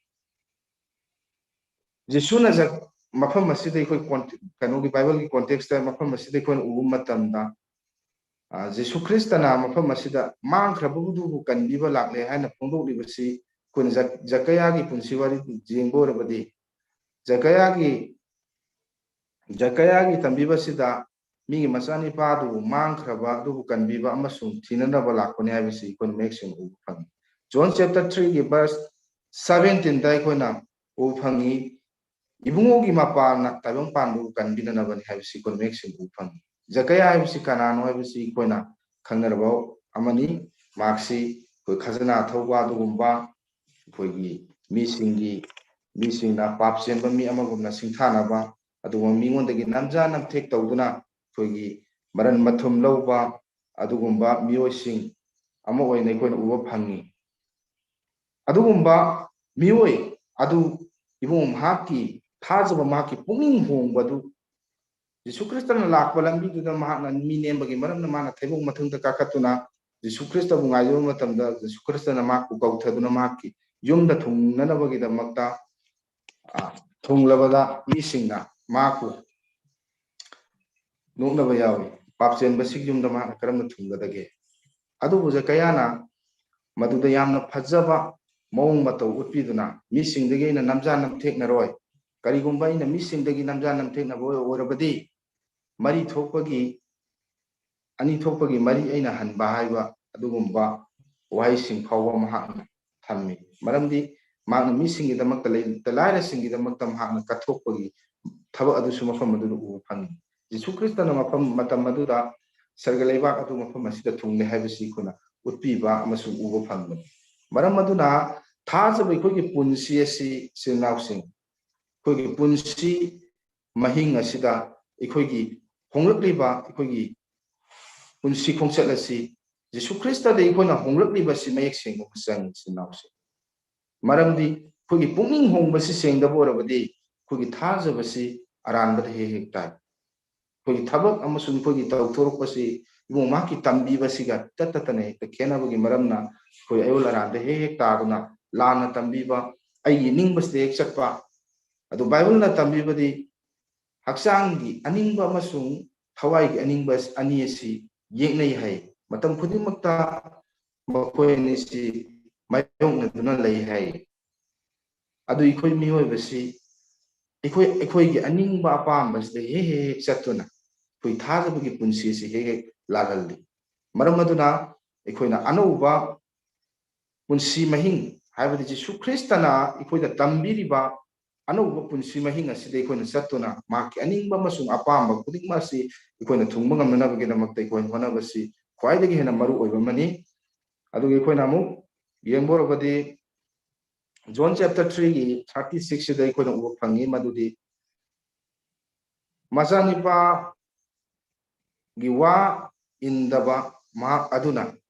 ꯖꯤꯁꯨꯅ ꯖ-, ꯃꯐꯝ ꯑꯁꯤꯗ ꯑꯩꯈꯣꯏ ꯀꯣꯟ-, ꯀꯩꯅꯣꯒꯤ ꯕꯥꯏꯕꯜꯒꯤ ꯀꯣꯟꯇꯦꯛꯁꯇ ꯃꯐꯝ ꯑꯁꯤꯗ ꯑꯩꯈꯣꯏꯅ ꯎꯕ ꯃꯇꯝꯗ, ꯑ, ꯖꯤꯁꯨ ꯈ꯭ꯔꯤꯁꯇꯅ ꯃꯐꯝ ꯑꯁꯤꯗ ꯃꯥꯡꯈ꯭ꯔꯕꯕꯨꯗꯨꯕꯨ ꯀꯟꯕꯤꯕ ꯂꯥꯛꯂꯦ ꯍꯥꯏꯅ ꯐꯣꯡꯗꯣꯛꯂꯤꯕꯁꯤ ꯑꯩꯈꯣꯏꯅ ꯖꯛ-, ꯖꯀꯌꯥꯒꯤ ꯄꯨꯟꯁꯤ ꯋꯥꯔꯤ ꯌꯦꯡꯕ ꯑꯣꯏꯔꯕꯗꯤ, ꯖꯀꯌꯥꯒꯤ, ꯖꯀꯌꯥꯒꯤ ꯇꯝꯕꯤꯕꯁꯤꯗ ꯃꯤꯒꯤ ꯃꯆꯥꯅꯤꯄꯥꯗꯨꯕꯨ ꯃꯥꯡꯈ꯭ꯔꯕ ꯑꯗꯨꯕꯨ ꯀꯟꯕꯤꯕ ꯑꯃꯁꯨꯡ ꯊꯤꯅꯅꯕ ꯂꯥꯛꯄꯅꯤ ꯍꯥꯏꯕꯁꯤ ꯑꯩꯈꯣꯏꯅ ꯃꯌꯦꯛ ꯁꯦꯡꯅ ꯎꯕ ꯐꯪꯉꯤ꯫ ꯖꯣꯟ chapter three ꯒꯤ verse seventeen ꯗ ꯑꯩꯈꯣꯏꯅ ꯎꯕ ꯐꯪꯉꯤ, ꯏꯕꯨꯡꯉꯣꯒꯤ ꯃꯄꯥꯅ ꯇꯥꯏꯕꯪ ꯄꯥꯟꯕꯕꯨ ꯀꯟꯕꯤꯅꯅꯕꯅꯤ ꯍꯥꯏꯕꯁꯤ ꯑꯩꯈꯣꯏꯅ ꯃꯌꯦꯛ ꯁꯦꯡꯅ ꯎꯕ ꯐꯪꯉꯤ꯫ ꯖꯀꯌꯥ ꯍꯥꯏꯕꯁꯤ ꯀꯅꯥꯅꯣ ꯍꯥꯏꯕꯁꯤ ꯑꯩꯈꯣꯏꯅ ꯈꯪꯅꯔꯕ ꯑꯃꯅꯤ꯫ ꯃꯍꯥꯛꯁꯤ ꯑꯩꯈꯣꯏ ꯈꯖꯅꯥ ꯊꯧꯕ ꯑꯗꯨꯒꯨꯝꯕ, ꯑꯩꯈꯣꯏꯒꯤ ꯃꯤꯁꯤꯡꯒꯤ, ꯃꯤꯁꯤꯡꯅ ꯄꯥꯞ ꯆꯦꯟꯕ ꯃꯤ ꯑꯃꯒꯨꯝꯅ ꯁꯤꯡꯊꯥꯅꯕ, ꯑꯗꯨꯒꯨꯝꯕ ꯃꯤꯉꯣꯟꯗꯒꯤ ꯅꯝꯖꯥ ꯅꯝꯊꯦꯛ ꯇꯧꯗꯨꯅ ꯑꯩꯈꯣꯏꯒꯤ ꯃꯔꯟ ꯃꯊꯨꯝ ꯂꯧꯕ ꯑꯗꯨꯒꯨꯝꯕ ꯃꯤꯑꯣꯏꯁꯤꯡ ꯑꯃ ꯑꯣꯏꯅ ꯑꯩꯈꯣꯏꯅ ꯎꯕ ꯐꯪꯉꯤ꯫ ꯑꯗꯨꯒꯨꯝꯕ ꯃꯤꯑꯣꯏ ꯑꯗꯨ ꯏꯕꯨꯡ ꯃꯍꯥꯛꯀꯤ ꯊꯥꯖꯕ, ꯃꯍꯥꯛꯀꯤ ꯄꯨꯛꯅꯤꯡ ꯍꯣꯡꯕ ꯑꯗꯨ ꯖꯤꯁꯨ ꯈ꯭ꯔꯤꯁꯇꯅ ꯂꯥꯛꯄ ꯂꯝꯕꯤꯗꯨꯗ ꯃꯍꯥꯛꯅ ꯃꯤ ꯅꯦꯝꯕꯒꯤ ꯃꯔꯝꯅ ꯃꯥꯅ ꯊꯩꯕꯣꯡ ꯃꯊꯛꯇ ꯀꯥꯈꯠꯇꯨꯅ ꯖꯤꯁꯨ ꯈ꯭ꯔꯤꯁꯇꯕꯨ ꯉꯥꯏꯖꯕ ꯃꯇꯝꯗ ꯖꯤꯁꯨ ꯈ꯭ꯔꯤꯁꯇꯅ ꯃꯍꯥꯛꯄꯨ ꯀꯧꯊꯗꯨꯅ ꯃꯍꯥꯛꯀꯤ ꯌꯨꯝꯗ ꯊꯨꯡꯅꯅꯕꯒꯤꯗꯃꯛꯇ, ꯑ, ꯊꯨꯡꯂꯕꯗ ꯃꯤꯁꯤꯡꯅ ꯃꯍꯥꯛꯄꯨ ꯅꯣꯛꯅꯕ ꯌꯥꯎꯏ꯫ ꯄꯥꯞꯆꯦꯟꯕꯁꯤꯒꯤ ꯌꯨꯝꯗ ꯃꯍꯥꯛꯅ ꯀꯔꯝꯅ ꯊꯨꯡꯒꯗꯒꯦ? ꯑꯗꯨꯕꯨ ꯖꯀꯌꯥꯅ ꯃꯗꯨꯗ ꯌꯥꯝꯅ ꯐꯖꯕ ꯃꯑꯣꯡ ꯃꯇꯧ ꯎꯠꯄꯤꯗꯨꯅ, "ꯃꯤꯁꯤꯡꯗꯒꯤ ꯑꯩꯅ ꯅꯝꯖꯥ ꯅꯝꯊꯦꯛꯅꯔꯣꯏ꯫ ꯀꯔꯤꯒꯨꯝꯕ ꯑꯩꯅ ꯃꯤꯁꯤꯡꯗꯒꯤ ꯅꯝꯖꯥ ꯅꯝꯊꯦꯛꯅꯕ ꯑꯣꯏꯔꯕꯗꯤ, ꯃꯔꯤ ꯊꯣꯛꯄꯒꯤ, ꯑꯅꯤ ꯊꯣꯛꯄꯒꯤ ꯃꯔꯤ ꯑꯩꯅ ꯍꯟꯕ" ꯍꯥꯏꯕ ꯑꯗꯨꯒꯨꯝꯕ ꯋꯥꯍꯩꯁꯤꯡ ꯐꯥꯎꯕ ꯃꯍꯥꯛꯅ ꯊꯝꯃꯤ꯫ ꯃꯔꯝꯗꯤ ꯃꯍꯥꯛꯅ ꯃꯤꯁꯤꯡꯒꯤꯗꯃꯛꯇ, ꯂꯩꯇ ꯂꯥꯏꯔꯁꯤꯡꯒꯤꯗꯃꯛꯇ ꯃꯍꯥꯛꯅ ꯀꯠꯊꯣꯛꯄꯒꯤ ꯊꯕꯛ ꯑꯗꯨꯁꯨ ꯃꯐꯝ ꯑꯗꯨꯗ ꯎꯕ ꯐꯪꯉꯤ꯫ ꯖꯤꯁꯨ ꯈ꯭ꯔꯤꯁꯇꯅ ꯃꯐꯝ, ꯃꯇꯝ ꯑꯗꯨꯗ ꯁꯔꯒ ꯂꯩꯕꯥꯛ ꯑꯗꯨ ꯃꯐꯝ ꯑꯁꯤꯗ ꯊꯨꯡꯂꯦ ꯍꯥꯏꯕꯁꯤ ꯑꯩꯈꯣꯏꯅ ꯎꯠꯄꯤꯕ ꯑꯃꯁꯨꯡ ꯎꯕ ꯐꯪꯕꯅꯤ꯫ ꯃꯔꯝ ꯑꯗꯨꯅ ꯊꯥꯖꯕ ꯑꯩꯈꯣꯏꯒꯤ ꯄꯨꯟꯁꯤ ꯑꯁꯤ, ꯏꯆꯤꯜ ꯏꯅꯥꯎꯁꯤꯡ, ꯑꯩꯈꯣꯏꯒꯤ ꯄꯨꯟꯁꯤ ꯃꯍꯤꯡ ꯑꯁꯤꯗ ꯑꯩꯈꯣꯏꯒꯤ ꯍꯣꯡꯂꯛꯂꯤꯕ ꯑꯩꯈꯣꯏꯒꯤ ꯄꯨꯟꯁꯤ ꯈꯣꯡꯆꯠ ꯑꯁꯤ ꯖꯤꯁꯨ ꯈ꯭ꯔꯤꯁꯇꯗ ꯑꯩꯈꯣꯏꯅ ꯍꯣꯡꯂꯛꯂꯤꯕꯁꯤ ꯃꯌꯦꯛ ꯁꯦꯡꯕ ꯑꯃ ꯆꯪꯉꯤ, ꯏꯆꯤꯜ ꯏꯅꯥꯎꯁꯤꯡ꯫ ꯃꯔꯝꯗꯤ ꯑꯩꯈꯣꯏꯒꯤ ꯄꯨꯛꯅꯤꯡ ꯍꯣꯡꯕꯁꯤ ꯁꯦꯡꯗꯕ ꯑꯣꯏꯔꯕꯗꯤ ꯑꯩꯈꯣꯏꯒꯤ ꯊꯥꯖꯕꯁꯤ ꯑꯔꯥꯟꯕꯗ ꯍꯦꯛ ꯍꯦꯛ ꯇꯥꯏ꯫ ꯑꯩꯈꯣꯏꯒꯤ ꯊꯕꯛ ꯑꯃꯁꯨꯡ ꯑꯩꯈꯣꯏꯒꯤ ꯇꯧꯊꯣꯔꯛꯄꯁꯤ ꯏꯕꯨꯡ ꯃꯍꯥꯛꯀꯤ ꯇꯝꯕꯤꯕꯁꯤꯒ ꯏꯇꯠ ꯇꯠꯇꯅ ꯍꯦꯛꯇ ꯈꯦꯠꯅꯕꯒꯤ ꯃꯔꯝꯅ ꯑꯩꯈꯣꯏ ꯑꯌꯣꯜ ꯑꯔꯥꯟꯗ ꯍꯦꯛ ꯍꯦꯛ ꯇꯥꯗꯨꯅ ꯂꯥꯟꯅ ꯇꯝꯕꯤꯕ, ꯑꯩꯒꯤ ꯅꯤꯡꯕꯁꯤꯗ ꯍꯦꯛ ꯆꯠꯄ꯫ ꯑꯗꯨ ꯕꯥꯏꯕꯜꯅ ꯇꯝꯕꯤꯕꯗꯤ ꯍꯛꯆꯥꯡꯒꯤ ꯑꯅꯤꯡꯕ ꯑꯃꯁꯨꯡ ꯊꯋꯥꯏꯒꯤ ꯑꯅꯤꯡꯕ ꯑꯅꯤ ꯑꯁꯤ ꯌꯦꯛꯅꯩ ꯍꯥꯏ꯫ ꯃꯇꯝ ꯈꯨꯗꯤꯡꯃꯛꯇ ꯃꯈꯣꯏ ꯑꯅꯤꯁꯤ ꯃꯥꯌꯣꯛꯅꯗꯨꯅ ꯂꯩ ꯍꯥꯏ꯫ ꯑꯗꯨ ꯑꯩꯈꯣꯏ ꯃꯤꯑꯣꯏꯕꯁꯤ ꯑꯩꯈꯣꯏ, ꯑꯩꯈꯣꯏꯒꯤ ꯑꯅꯤꯡꯕ ꯑꯄꯥꯝꯕꯁꯤꯗ ꯍꯦꯛ ꯍꯦꯛ ꯍꯦꯛ ꯆꯠꯇꯨꯅ ꯑꯩꯈꯣꯏ ꯊꯥꯖꯕꯒꯤ ꯄꯨꯟꯁꯤ ꯑꯁꯤ ꯍꯦꯛ ꯍꯦꯛ ꯂꯥꯜꯍꯜꯂꯤ꯫ ꯃꯔꯝ ꯑꯗꯨꯅ ꯑꯩꯈꯣꯏꯅ ꯑꯅꯧꯕ ꯄꯨꯟꯁꯤ ꯃꯍꯤꯡ, ꯍꯥꯏꯕꯗꯤ ꯖꯤꯁꯨ ꯈ꯭ꯔꯤꯁꯇꯅ ꯑꯩꯈꯣꯏꯗ ꯇꯝꯕꯤꯔꯤꯕ ꯑꯅꯧꯕ ꯄꯨꯟꯁꯤ ꯃꯍꯤꯡ ꯑꯁꯤꯗ ꯑꯩꯈꯣꯏꯅ ꯆꯠꯇꯨꯅ ꯃꯍꯥꯛꯀꯤ ꯑꯅꯤꯡꯕ ꯑꯃꯁꯨꯡ ꯑꯄꯥꯝꯕ ꯈꯨꯗꯤꯡꯃꯛ ꯑꯁꯤ ꯑꯩꯈꯣꯏꯅ ꯊꯨꯡꯕ ꯉꯝꯅꯅꯕꯒꯤꯗꯃꯛꯇ ꯑꯩꯈꯣꯏ ꯍꯣꯠꯅꯕꯁꯤ ꯈ꯭ꯋꯥꯏꯗꯒꯤ ꯍꯦꯟꯅ ꯃꯔꯨ ꯑꯣꯏꯕ ꯑꯃꯅꯤ꯫ ꯑꯗꯨꯒꯤ ꯑꯩꯈꯣꯏꯅ ꯑꯃꯨꯛ ꯌꯦꯡꯕ ꯑꯣꯏꯔꯕꯗꯤ, John chapter three ꯒꯤ thirty six ꯁꯤꯗ ꯑꯩꯈꯣꯏꯅ ꯎꯕ ꯐꯪꯉꯤ, ꯃꯗꯨꯗꯤ ꯃꯆꯥꯅꯤꯄꯥꯒꯤ ꯋꯥ ꯏꯟꯗꯕ ꯃꯍꯥꯛ ꯑꯗꯨꯅ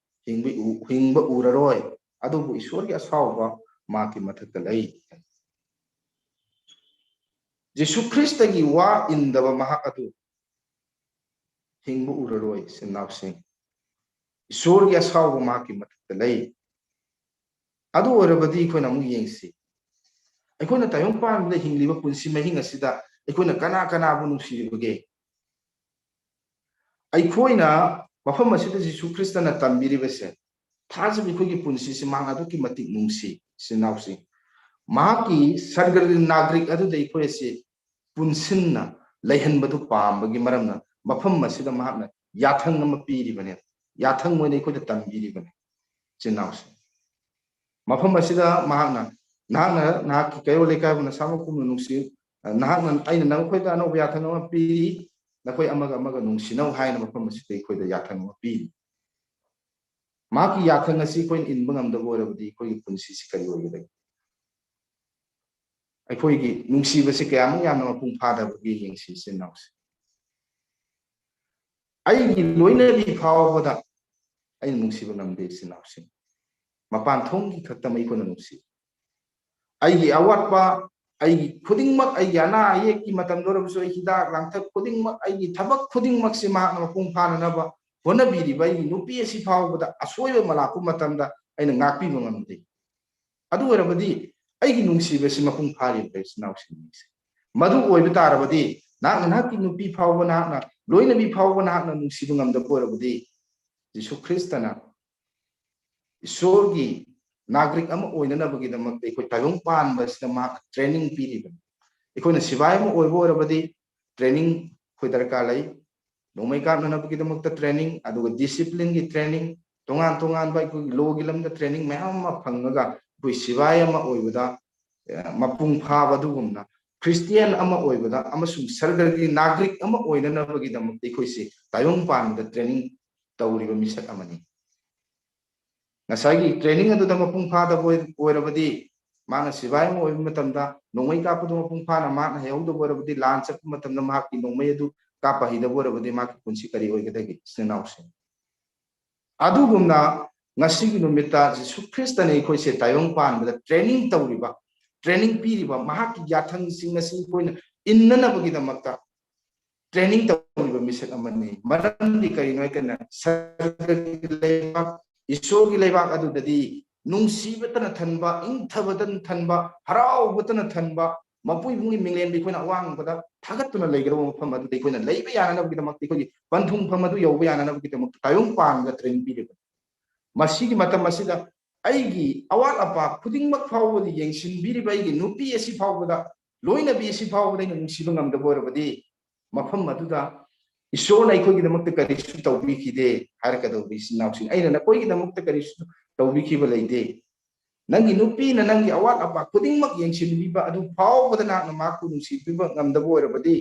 ꯍꯤꯡꯕ ꯎ-, ꯍꯤꯡꯕ ꯎꯔꯔꯣꯏ, ꯑꯗꯨꯕꯨ ꯏꯁꯣꯔꯒꯤ ꯑꯁꯥꯎꯕ ꯃꯍꯥꯛꯀꯤ ꯃꯊꯛꯇ ꯂꯩ꯫ ꯖꯤꯁꯨ ꯈ꯭ꯔꯤꯁꯇꯒꯤ ꯋꯥ ꯏꯟꯗꯕ ꯃꯍꯥꯛ ꯑꯗꯨ ꯍꯤꯡꯕ ꯎꯔꯔꯣꯏ, ꯏꯆꯤꯟ ꯏꯅꯥꯎꯁꯤꯡ꯫ ꯏꯁꯣꯔꯒꯤ ꯑꯁꯥꯎꯕ ꯃꯍꯥꯛꯀꯤ ꯃꯊꯛꯇ ꯂꯩ꯫ ꯑꯗꯨ ꯑꯣꯏꯔꯕꯗꯤ ꯑꯩꯈꯣꯏꯅ ꯑꯃꯨꯛ ꯌꯦꯡꯁꯤ, ꯑꯩꯈꯣꯏꯅ ꯇꯥꯏꯕꯪ ꯄꯥꯟꯕꯗ ꯍꯤꯡꯂꯤꯕ ꯄꯨꯟꯁꯤ ꯃꯍꯤꯡ ꯑꯁꯤꯗ ꯑꯩꯈꯣꯏꯅ ꯀꯅꯥ ꯀꯅꯥꯕꯨ ꯅꯨꯡꯁꯤꯔꯤꯕꯒꯦ? ꯑꯩꯈꯣꯏꯅ ꯃꯐꯝ ꯑꯁꯤꯗ ꯖꯤꯁꯨ ꯈ꯭ꯔꯤꯁꯇꯅ ꯇꯝꯕꯤꯔꯤꯕꯁꯦ, ꯊꯥꯖꯕ ꯑꯩꯈꯣꯏꯒꯤ ꯄꯨꯟꯁꯤꯁꯤ ꯃꯍꯥꯛ ꯑꯗꯨꯛꯀꯤ ꯃꯇꯤꯛ ꯅꯨꯡꯁꯤ, ꯏꯆꯤꯟ ꯏꯅꯥꯎꯁꯤꯡ꯫ ꯃꯍꯥꯛꯀꯤ ꯁꯔꯒꯔꯒꯤ ꯅꯥꯒꯔꯤꯛ ꯑꯗꯨꯗ ꯑꯩꯈꯣꯏ ꯑꯁꯤ ꯄꯨꯟꯁꯤꯟꯅ ꯂꯩꯍꯟꯕꯗꯨ ꯄꯥꯝꯕꯒꯤ ꯃꯔꯝꯅ ꯃꯐꯝ ꯑꯁꯤꯗ ꯃꯍꯥꯛꯅ ꯌꯥꯊꯪ ꯑꯃ ꯄꯤꯔꯤꯕꯅꯦ, ꯌꯥꯊꯪ ꯑꯣꯏꯅ ꯑꯩꯈꯣꯏꯗ ꯇꯝꯕꯤꯔꯤꯕꯅꯦ, ꯏꯆꯤꯟ ꯏꯅꯥꯎꯁꯤꯡ꯫ ꯃꯐꯝ ꯑꯁꯤꯗ ꯃꯍꯥꯛꯅ, "ꯅꯍꯥꯛꯅ ꯅꯍꯥꯛꯀꯤ ꯀꯩꯔꯣꯜ ꯂꯩꯀꯥꯏꯕꯨ ꯅꯁꯥꯃꯛ ꯀꯨꯝꯅ ꯅꯨꯡꯁꯤ, ꯅꯍꯥꯛꯅ, ꯑꯩꯅ ꯅꯈꯣꯏꯗ ꯑꯅꯧꯕ ꯌꯥꯊꯪ ꯑꯃ ꯄꯤꯔꯤ, ꯅꯈꯣꯏ ꯑꯃꯒ ꯑꯃꯒ ꯅꯨꯡꯁꯤꯅꯧ" ꯍꯥꯏꯅ ꯃꯐꯝ ꯑꯁꯤꯗ ꯑꯩꯈꯣꯏꯗ ꯌꯥꯊꯪ ꯑꯃ ꯄꯤꯔꯤ꯫ ꯃꯍꯥꯛꯀꯤ ꯌꯥꯊꯪ ꯑꯁꯤ ꯑꯩꯈꯣꯏꯅ ꯏꯟꯕ ꯉꯝꯗꯕ ꯑꯣꯏꯔꯕꯗꯤ ꯑꯩꯈꯣꯏꯒꯤ ꯄꯨꯟꯁꯤꯁꯤ ꯀꯔꯤ ꯑꯣꯏꯒꯗꯒꯦ? ꯑꯩꯈꯣꯏꯒꯤ ꯅꯨꯡꯁꯤꯕꯁꯤ ꯀꯌꯥꯃꯨꯛ ꯌꯥꯝꯅ ꯃꯄꯨꯡ ꯐꯥꯗꯕꯒꯦ ꯌꯦꯡꯁꯤ, ꯏꯆꯤꯟ ꯏꯅꯥꯎꯁꯦ꯫ ꯑꯩꯒꯤ ꯂꯣꯏꯅꯕꯤ ꯐꯥꯎꯕꯗ ꯑꯩꯅ ꯅꯨꯡꯁꯤꯕ ꯉꯝꯗꯦ, ꯏꯆꯤꯟ ꯏꯅꯥꯎꯁꯤꯡ꯫ ꯃꯄꯥꯟ ꯊꯣꯡꯒꯤ ꯈꯛꯇꯃꯛ ꯑꯩꯈꯣꯏꯅ ꯅꯨꯡꯁꯤ꯫ ꯑꯩꯒꯤ ꯑꯋꯥꯠꯄ, ꯑꯩꯒꯤ ꯈꯨꯗꯤꯡꯃꯛ, ꯑꯩꯒꯤ ꯑꯅꯥ ꯑꯌꯦꯛꯀꯤ ꯃꯇꯝꯗ ꯑꯣꯏꯔꯕꯁꯨ, ꯑꯩ ꯍꯤꯗꯥꯛ ꯂꯥꯡꯊꯛ ꯈꯨꯗꯤꯡꯃꯛ, ꯑꯩꯒꯤ ꯊꯕꯛ ꯈꯨꯗꯤꯡꯃꯛꯁꯤ ꯃꯍꯥꯛꯅ ꯃꯄꯨꯡ ꯐꯥꯅꯅꯕ ꯍꯣꯠꯅꯕꯤꯔꯤꯕ ꯑꯩꯒꯤ ꯅꯨꯄꯤ ꯑꯁꯤ ꯐꯥꯎꯕꯗ ꯑꯁꯣꯏꯕ ꯑꯃ ꯂꯥꯛꯄ ꯃꯇꯝꯗ ꯑꯩꯅ ꯉꯥꯛꯄꯤꯕ ꯉꯝꯗꯦ꯫ ꯑꯗꯨ ꯑꯣꯏꯔꯕꯗꯤ ꯑꯩꯒꯤ ꯅꯨꯡꯁꯤꯕꯁꯤ ꯃꯄꯨꯡ ꯐꯥꯔꯤꯕ꯭ꯔꯥ, ꯏꯆꯤꯟ ꯏꯅꯥꯎꯁꯤꯡ? ꯃꯗꯨ ꯑꯣꯏꯕ ꯇꯥꯔꯕꯗꯤ, ꯅꯍꯥꯛꯅ ꯅꯍꯥꯛꯀꯤ ꯅꯨꯄꯤ ꯐꯥꯎꯕ, ꯅꯍꯥꯛꯅ ꯂꯣꯏꯅꯕꯤ ꯐꯥꯎꯕ ꯅꯍꯥꯛꯅ ꯅꯨꯡꯁꯤꯕ ꯉꯝꯗꯕ ꯑꯣꯏꯔꯕꯗꯤ, ꯖꯤꯁꯨ ꯈ꯭ꯔꯤꯁꯇꯅ ꯏꯁꯣꯔꯒꯤ ꯅꯥꯒꯔꯤꯛ ꯑꯃ ꯑꯣꯏꯅꯅꯕꯒꯤꯗꯃꯛꯇ ꯑꯩꯈꯣꯏ ꯇꯥꯏꯕꯪ ꯄꯥꯟꯕꯁꯤꯗ ꯃꯍꯥꯛꯅ training ꯄꯤꯔꯤꯕꯅꯤ꯫ ꯑꯩꯈꯣꯏꯅ ꯁꯤꯐꯥꯏ ꯑꯃ ꯑꯣꯏꯕ ꯑꯣꯏꯔꯕꯗꯤ training ꯑꯩꯈꯣꯏ ꯗꯔꯀꯥꯔ ꯂꯩ꯫ ꯅꯣꯡꯃꯩ ꯀꯥꯞꯅꯅꯕꯒꯤꯗꯃꯛꯇ training, ꯑꯗꯨꯒ discipline ꯒꯤ training, ꯇꯣꯉꯥꯟ ꯇꯣꯉꯥꯟꯕ ꯑꯩꯈꯣꯏꯒꯤ law ꯒꯤ ꯂꯝꯗ training ꯃꯌꯥꯝ ꯑꯃ ꯐꯪꯉꯒ ꯑꯩꯈꯣꯏ ꯁꯤꯐꯥꯏ ꯑꯃ ꯑꯣꯏꯕꯗ, ꯑ, ꯃꯄꯨꯡ ꯐꯥꯕ ꯑꯗꯨꯒꯨꯝꯅ ꯈ꯭ꯔꯤꯁꯇꯤꯌꯥꯟ ꯑꯃ ꯑꯣꯏꯕꯗ ꯑꯃꯁꯨꯡ ꯁꯔꯒꯔꯒꯤ ꯅꯥꯒꯔꯤꯛ ꯑꯃ ꯑꯣꯏꯅꯅꯕꯒꯤꯗꯃꯛꯇ ꯑꯩꯈꯣꯏꯁꯤ ꯇꯥꯏꯕꯪ ꯄꯥꯟꯕꯗ training ꯇꯧꯔꯤꯕ ꯃꯤꯁꯛ ꯑꯃꯅꯤ꯫ ꯉꯁꯥꯏꯒꯤ training ꯑꯗꯨꯗ ꯃꯄꯨꯡ ꯐꯥꯗꯕ ꯑꯣꯏ-, ꯑꯣꯏꯔꯕꯗꯤ, ꯃꯍꯥꯛꯅ ꯁꯤꯐꯥꯏ ꯑꯃ ꯑꯣꯏꯕ ꯃꯇꯝꯗ ꯅꯣꯡꯃꯩ ꯀꯥꯞꯄꯗꯨ ꯃꯄꯨꯡ ꯐꯥꯅ ꯃꯍꯥꯛꯅ ꯍꯩꯍꯧꯗꯕ ꯑꯣꯏꯔꯕꯗꯤ, ꯂꯥꯟ ꯆꯠꯄ ꯃꯇꯝꯗ ꯃꯍꯥꯛꯀꯤ ꯅꯣꯡꯃꯩ ꯑꯗꯨ ꯀꯥꯞꯄ ꯍꯩꯗꯕ ꯑꯣꯏꯔꯕꯗꯤ, ꯃꯍꯥꯛꯀꯤ ꯄꯨꯟꯁꯤ ꯀꯔꯤ ꯑꯣꯏꯒꯗꯒꯦ, ꯏꯆꯤꯟ ꯏꯅꯥꯎꯁꯤꯡ? ꯑꯗꯨꯒꯨꯝꯅ ꯉꯁꯤꯒꯤ ꯅꯨꯃꯤꯠꯇ ꯖꯤꯁꯨ ꯈ꯭ꯔꯤꯁꯇꯅ ꯑꯩꯈꯣꯏꯁꯦ ꯇꯥꯏꯕꯪ ꯄꯥꯟꯕꯗ training ꯇꯧꯔꯤꯕ, training ꯄꯤꯔꯤꯕ, ꯃꯍꯥꯛꯀꯤ ꯌꯥꯊꯪꯁꯤꯡ ꯑꯁꯤ ꯑꯩꯈꯣꯏꯅ ꯏꯟꯅꯅꯕꯒꯤꯗꯃꯛꯇ training ꯇꯧꯔꯤꯕ ꯃꯤꯁꯛ ꯑꯃꯅꯤ꯫ ꯃꯔꯝꯗꯤ ꯀꯔꯤꯅꯣ ꯍꯥꯏ ꯀꯥꯟꯗ, ꯁꯔꯒꯒꯤ ꯂꯩꯕꯥꯛ, ꯏꯁꯣꯔꯒꯤ ꯂꯩꯕꯥꯛ ꯑꯗꯨꯗꯗꯤ ꯅꯨꯡꯁꯤꯕꯇꯅ ꯊꯟꯕ, ꯏꯪꯊꯕꯇꯅ ꯊꯟꯕ, ꯍꯔꯥꯎꯕꯇꯅ ꯊꯟꯕ, ꯃꯄꯨ ꯏꯕꯨꯡꯒꯤ ꯃꯤꯡꯂꯦꯟꯗ ꯑꯩꯈꯣꯏꯅ ꯑꯋꯥꯡꯕꯗ ꯊꯥꯒꯠꯇꯨꯅ ꯂꯩꯒꯗꯕ ꯃꯐꯝ ꯑꯗꯨꯗ ꯑꯩꯈꯣꯏꯅ ꯂꯩꯕ ꯌꯥꯅꯅꯕꯒꯤꯗꯃꯛꯇ, ꯑꯩꯈꯣꯏꯒꯤ ꯄꯟꯊꯨꯡꯐꯝ ꯑꯗꯨ ꯌꯧꯕ ꯌꯥꯅꯅꯕꯒꯤꯗꯃꯛꯇ ꯇꯥꯏꯕꯪ ꯄꯥꯟꯕꯗ training ꯄꯤꯔꯤꯕꯅꯤ꯫ ꯃꯁꯤꯒꯤ ꯃꯇꯝ ꯑꯁꯤꯗ ꯑꯩꯒꯤ ꯑꯋꯥꯠ ꯑꯄꯥ ꯈꯨꯗꯤꯡꯃꯛ ꯐꯥꯎꯕꯗ ꯌꯦꯡꯁꯤꯟꯕꯤꯔꯤꯕ ꯑꯩꯒꯤ ꯅꯨꯄꯤ ꯑꯁꯤ ꯐꯥꯎꯕꯗ, ꯂꯣꯏꯅꯕꯤ ꯑꯁꯤ ꯐꯥꯎꯕꯗ ꯑꯩꯅ ꯅꯨꯡꯁꯤꯕ ꯉꯝꯗꯕ ꯑꯣꯏꯔꯕꯗꯤ, ꯃꯐꯝ ꯑꯗꯨꯗ ꯏꯁꯣꯔꯅ ꯑꯩꯈꯣꯏꯒꯤꯗꯃꯛꯇ ꯀꯔꯤꯁꯨ ꯇꯧꯕꯤꯈꯤꯗꯦ ꯍꯥꯏꯔꯛꯀꯗꯧꯕ, ꯏꯆꯤꯟ ꯏꯅꯥꯎꯁꯤꯡ꯫ ꯑꯩꯅ ꯅꯈꯣꯏꯒꯤꯗꯃꯛꯇ ꯀꯔꯤꯁꯨ ꯇꯧꯕꯤꯈꯤꯕ ꯂꯩꯇꯦ꯫ ꯅꯪꯒꯤ ꯅꯨꯄꯤꯅ ꯅꯪꯒꯤ ꯑꯋꯥꯠ ꯑꯄꯥ ꯈꯨꯗꯤꯡꯃꯛ ꯌꯦꯡꯁꯤꯟꯕꯤꯕ ꯑꯗꯨ ꯐꯥꯎꯕꯗ ꯅꯍꯥꯛꯅ ꯃꯍꯥꯛꯄꯨ ꯅꯨꯡꯁꯤꯕꯤꯕ ꯉꯝꯗꯕ ꯑꯣꯏꯔꯕꯗꯤ,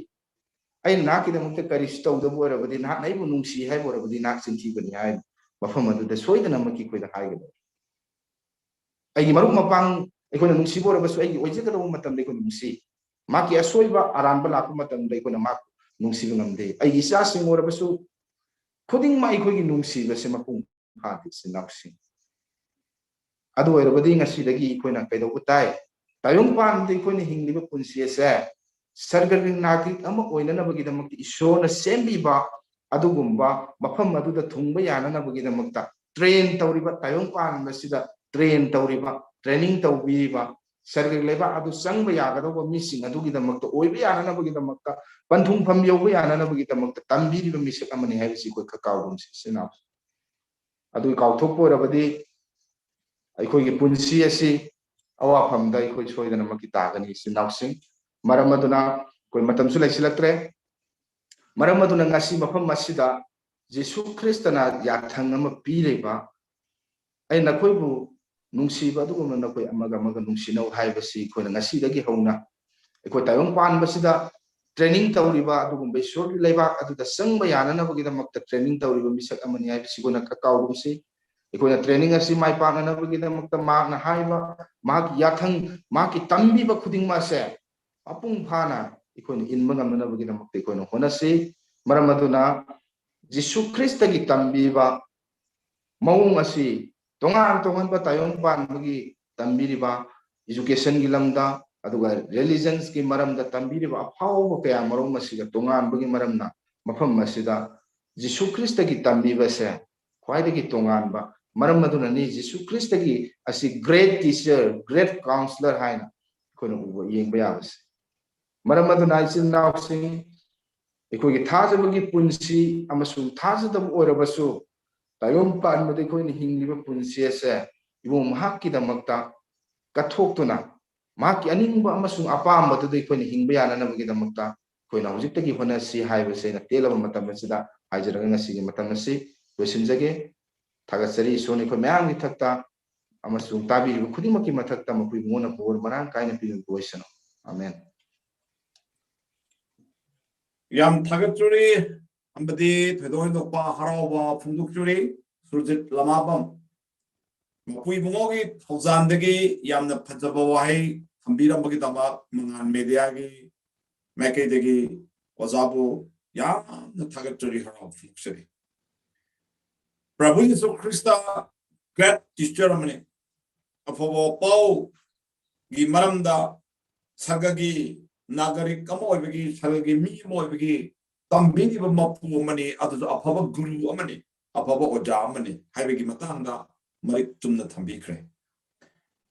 ꯑꯩꯅ ꯅꯍꯥꯛꯀꯤꯗꯃꯛꯇ ꯀꯔꯤꯁꯨ ꯇꯧꯗꯕ ꯑꯣꯏꯔꯕꯗꯤ, ꯅꯍꯥꯛꯅ ꯑꯩꯕꯨ ꯅꯨꯡꯁꯤ ꯍꯥꯏꯕ ꯑꯣꯏꯔꯕꯗꯤ, ꯅꯍꯥꯛ ꯆꯤꯟꯊꯤꯕꯅꯤ ꯍꯥꯏ ꯃꯐꯝ ꯑꯗꯨꯗ ꯁꯣꯏꯗꯅꯃꯛꯀꯤ ꯑꯩꯈꯣꯏꯗ ꯍꯥꯏꯒꯗꯕꯅꯤ꯫ ꯑꯩꯒꯤ ꯃꯔꯨꯞ ꯃꯄꯥꯡ ꯑꯩꯈꯣꯏꯅ ꯅꯨꯡꯁꯤꯕ ꯑꯣꯏꯔꯕꯁꯨ, ꯑꯩꯒꯤ ꯑꯣꯏꯖꯒꯗꯧꯕ ꯃꯇꯝꯗ ꯑꯩꯈꯣꯏ ꯅꯨꯡꯁꯤ꯫ ꯃꯍꯥꯛꯀꯤ ꯑꯁꯣꯏꯕ ꯑꯔꯥꯟꯕ ꯂꯥꯛꯄ ꯃꯇꯝꯗ ꯑꯩꯈꯣꯏꯅ ꯃꯍꯥꯛꯄꯨ ꯅꯨꯡꯁꯤꯕ ꯉꯝꯗꯦ꯫ ꯑꯩꯒꯤ ꯏꯆꯥꯁꯤꯡ ꯑꯣꯏꯔꯕꯁꯨ, ꯈꯨꯗꯤꯡꯃꯛ ꯑꯩꯈꯣꯏꯒꯤ ꯅꯨꯡꯁꯤꯕꯁꯦ ꯃꯄꯨꯡ ꯐꯥꯗꯦ, ꯏꯆꯤꯟ ꯏꯅꯥꯎꯁꯤꯡ꯫ ꯑꯗꯨ ꯑꯣꯏꯔꯕꯗꯤ ꯉꯁꯤꯗꯒꯤ ꯑꯩꯈꯣꯏꯅ ꯀꯩꯗꯧꯕ ꯇꯥꯏ? ꯇꯥꯏꯕꯪ ꯄꯥꯟꯕꯗ ꯑꯩꯈꯣꯏꯅ ꯍꯤꯡꯂꯤꯕ ꯄꯨꯟꯁꯤ ꯑꯁꯦ ꯁꯔꯒꯒꯤ ꯅꯥꯒꯔꯤꯛ ꯑꯃ ꯑꯣꯏꯅꯅꯕꯒꯤꯗꯃꯛꯇ ꯏꯁꯣꯔꯅ ꯁꯦꯝꯕꯤꯕ ꯑꯗꯨꯒꯨꯝꯕ ꯃꯐꯝ ꯑꯗꯨꯗ ꯊꯨꯡꯕ ꯌꯥꯅꯅꯕꯒꯤꯗꯃꯛꯇ train ꯇꯧꯔꯤꯕ, ꯇꯥꯏꯕꯪ ꯄꯥꯟꯕꯁꯤꯗ train ꯇꯧꯔꯤꯕ, training ꯇꯧꯕꯤꯔꯤꯕ, ꯁꯔꯒꯒꯤ ꯂꯩꯕꯥꯛ ꯑꯗꯨ ꯆꯪꯕ ꯌꯥꯒꯗꯧꯕ ꯃꯤꯁꯤꯡ ꯑꯗꯨꯒꯤꯗꯃꯛꯇ, ꯑꯣꯏꯕ ꯌꯥꯅꯅꯕꯒꯤꯗꯃꯛꯇ, ꯄꯟꯊꯨꯡꯐꯝ ꯌꯧꯕ ꯌꯥꯅꯅꯕꯒꯤꯗꯃꯛꯇ ꯇꯝꯕꯤꯔꯤꯕ ꯃꯤꯁꯛ ꯑꯃꯅꯤ ꯍꯥꯏꯕꯁꯤ ꯑꯩꯈꯣꯏ ꯈꯔ ꯀꯥꯎꯒꯨꯝꯁꯤ, ꯏꯆꯤꯟ ꯏꯅꯥꯎ꯫ ꯑꯗꯨ ꯀꯥꯎꯊꯣꯛꯄ ꯑꯣꯏꯔꯕꯗꯤ ꯑꯩꯈꯣꯏꯒꯤ ꯄꯨꯟꯁꯤ ꯑꯁꯤ ꯑꯋꯥꯐꯝꯗ ꯑꯩꯈꯣꯏ ꯁꯣꯏꯗꯅꯃꯛꯀꯤ ꯇꯥꯒꯅꯤ, ꯏꯆꯤꯟ ꯏꯅꯥꯎꯁꯤꯡ꯫ ꯃꯔꯝ ꯑꯗꯨꯅ ꯑꯩꯈꯣꯏ ꯃꯇꯝꯁꯨ ꯂꯩꯁꯤꯜꯂꯛꯇ꯭ꯔꯦ꯫ ꯃꯔꯝ ꯑꯗꯨꯅ ꯉꯁꯤ ꯃꯐꯝ ꯑꯁꯤꯗ ꯖꯤꯁꯨ ꯈ꯭ꯔꯤꯁꯇꯅ ꯌꯥꯊꯪ ꯑꯃ ꯄꯤꯔꯤꯕ, "ꯑꯩ ꯅꯈꯣꯏꯕꯨ ꯅꯨꯡꯁꯤꯕ ꯑꯗꯨꯒꯨꯝꯅ ꯅꯈꯣꯏ ꯑꯃꯒ ꯑꯃꯒ ꯅꯨꯡꯁꯤꯅꯧ" ꯍꯥꯏꯕꯁꯤ ꯑꯩꯈꯣꯏꯅ ꯉꯁꯤꯗꯒꯤ ꯍꯧꯅ ꯑꯩꯈꯣꯏ ꯇꯥꯏꯕꯪ ꯄꯥꯟꯕꯁꯤꯗ training ꯇꯧꯔꯤꯕ ꯑꯗꯨꯒꯨꯝꯕ ꯏꯁꯣꯔꯒꯤ ꯂꯩꯕꯥꯛ ꯑꯗꯨꯗ ꯆꯪꯕ ꯌꯥꯅꯅꯕꯒꯤꯗꯃꯛꯇ training ꯇꯧꯔꯤꯕ ꯃꯤꯁꯛ ꯑꯃꯅꯤ ꯍꯥꯏꯕꯁꯤ ꯑꯩꯈꯣꯏꯅ ꯀꯥꯎꯒꯨꯝꯁꯤ꯫ ꯑꯩꯈꯣꯏꯅ training ꯑꯁꯤ ꯃꯥꯏ ꯄꯥꯛꯅꯅꯕꯒꯤꯗꯃꯛꯇ ꯃꯍꯥꯛꯅ ꯍꯥꯏꯕ, ꯃꯍꯥꯛꯀꯤ ꯌꯥꯊꯪ, ꯃꯍꯥꯛꯀꯤ ꯇꯝꯕꯤꯕ ꯈꯨꯗꯤꯡꯃꯛ ꯑꯁꯦ ꯃꯄꯨꯡ ꯐꯥꯅ ꯑꯩꯈꯣꯏꯅ ꯏꯟꯕ ꯉꯝꯅꯅꯕꯒꯤꯗꯃꯛꯇ ꯑꯩꯈꯣꯏꯅ ꯍꯣꯠꯅꯁꯤ꯫ ꯃꯔꯝ ꯑꯗꯨꯅ ꯖꯤꯁꯨ ꯈ꯭ꯔꯤꯁꯇꯒꯤ ꯇꯝꯕꯤꯕ ꯃꯑꯣꯡ ꯑꯁꯤ ꯇꯣꯉꯥꯟ ꯇꯣꯉꯥꯟꯕ ꯇꯥꯏꯑꯣꯟ ꯄꯥꯟꯕꯒꯤ ꯇꯝꯕꯤꯔꯤꯕ educationꯒꯤ ꯂꯝꯗ, ꯑꯗꯨꯒ religionsꯀꯤ ꯃꯔꯝꯗ ꯇꯝꯕꯤꯔꯤꯕ ꯑꯐꯥꯎꯕ ꯀꯌꯥ ꯃꯔꯨꯝ ꯑꯁꯤꯒ ꯇꯣꯉꯥꯟꯕꯒꯤ ꯃꯔꯝꯅ ꯃꯐꯝ ꯑꯁꯤꯗ ꯖꯤꯁꯨ ꯈ꯭ꯔꯤꯁꯇꯒꯤ ꯇꯝꯕꯤꯕꯁꯦ ꯈ꯭ꯋꯥꯏꯗꯒꯤ ꯇꯣꯉꯥꯟꯕ ꯃꯔꯝ ꯑꯗꯨꯅꯅꯤ ꯖꯤꯁꯨ ꯈ꯭ꯔꯤꯁꯇꯒꯤ ꯑꯁꯤ great teacher, great counsellor ꯍꯥꯏꯅ ꯑꯩꯈꯣꯏꯅ ꯎꯕ, ꯌꯦꯡꯕ ꯌꯥꯕꯁꯦ꯫ ꯃꯔꯝ ꯑꯗꯨꯅ ꯏꯆꯤꯜ ꯏꯅꯥꯎꯁꯤꯡ, ꯑꯩꯈꯣꯏꯒꯤ ꯊꯥꯖꯕꯒꯤ ꯄꯨꯟꯁꯤ ꯑꯃꯁꯨꯡ ꯊꯥꯖꯗꯕ ꯑꯣꯏꯔꯕꯁꯨ, ꯇꯥꯏꯑꯣꯟ ꯄꯥꯟꯕꯗ ꯑꯩꯈꯣꯏꯅ ꯍꯤꯡꯂꯤꯕ ꯄꯨꯟꯁꯤ ꯑꯁꯦ ꯏꯕꯨꯡ ꯃꯍꯥꯛꯀꯤꯗꯃꯛꯇ ꯀꯠꯊꯣꯛꯇꯨꯅ, ꯃꯍꯥꯛꯀꯤ ꯑꯅꯤꯡꯕ ꯑꯃꯁꯨꯡ ꯑꯄꯥꯝꯕꯗꯨꯗ ꯑꯩꯈꯣꯏꯅ ꯍꯤꯡꯕ ꯌꯥꯅꯅꯕꯒꯤꯗꯃꯛꯇ ꯑꯩꯈꯣꯏꯅ ꯍꯧꯖꯤꯛꯇꯒꯤ ꯍꯣꯠꯅꯁꯤ ꯍꯥꯏꯕꯁꯦ ꯑꯩꯅ ꯇꯦꯜꯂꯕ ꯃꯇꯝ ꯑꯁꯤꯗ ꯍꯥꯏꯖꯔꯒ ꯉꯁꯤꯒꯤ ꯃꯇꯝ ꯑꯁꯤ ꯂꯣꯏꯁꯤꯟꯖꯒꯦ꯫ ꯊꯥꯒꯠꯆꯔꯤ꯫ ꯏꯁꯣꯔꯅ ꯑꯩꯈꯣꯏ ꯃꯌꯥꯝꯒꯤ ꯊꯛꯇ ꯑꯃꯁꯨꯡ ꯇꯥꯕꯤꯔꯤꯕ ꯈꯨꯗꯤꯡꯃꯛꯀꯤ ꯃꯊꯛꯇ ꯃꯈꯣꯏ ꯃꯉꯣꯟꯗ ꯕꯣꯔ ꯃꯔꯥꯡ ꯀꯥꯏꯅ ꯄꯤꯕꯤꯕ ꯑꯣꯏꯁꯅꯨ꯫ ꯑꯃꯦꯟ꯫ ꯌꯥꯝ ꯊꯥꯒꯠꯆꯔꯤ ꯑꯃꯗꯤ ꯊꯣꯏꯗꯣꯛ ꯍꯦꯟꯗꯣꯛꯄ ꯍꯔꯥꯎꯕ ꯐꯣꯡꯗꯣꯛꯆꯔꯤ ꯁꯨꯔꯖꯤꯠ ꯂꯃꯥꯕꯝ꯫ ꯃꯄꯨ ꯏꯕꯨꯡꯉꯣꯒꯤ ꯊꯧꯖꯥꯟꯗꯒꯤ ꯌꯥꯝꯅ ꯐꯖꯕ ꯋꯥꯍꯩ ꯊꯝꯕꯤꯔꯝꯕꯒꯤꯗꯃꯛ ꯃꯉꯥꯜ ꯃꯦꯗꯤꯌꯥꯒꯤ ꯃꯥꯏꯀꯩꯗꯒꯤ ꯑꯣꯖꯥꯕꯨ ꯌꯥꯝꯅ ꯊꯥꯒꯠꯆꯔꯤ, ꯍꯔꯥꯎ ꯐꯣꯡꯗꯣꯛꯆꯔꯤ꯫ ꯄ꯭ꯔꯚꯨ ꯌꯤꯁꯨ ꯈ꯭ꯔꯤꯁꯇ great teacher ꯑꯃꯅꯤ꯫ ꯑꯐꯕ ꯄꯥꯎꯒꯤ ꯃꯔꯝꯗ ꯁꯔꯒꯒꯤ ꯅꯥꯒꯔꯤꯛ ꯑꯃ ꯑꯣꯏꯕꯒꯤ, ꯁꯔꯒꯒꯤ ꯃꯤ ꯑꯃ ꯑꯣꯏꯕꯒꯤ ꯇꯝꯕꯤꯔꯤꯕ ꯃꯄꯨ ꯑꯃꯅꯤ, ꯑꯗꯨꯁꯨ ꯑꯐꯕ ꯒꯨꯔꯨ ꯑꯃꯅꯤ, ꯑꯐꯕ ꯑꯣꯖꯥ ꯑꯃꯅꯤ ꯍꯥꯏꯕꯒꯤ ꯃꯇꯥꯡꯗ ꯃꯔꯤꯛ ꯆꯨꯝꯅ ꯊꯝꯕꯤꯈ꯭ꯔꯦ꯫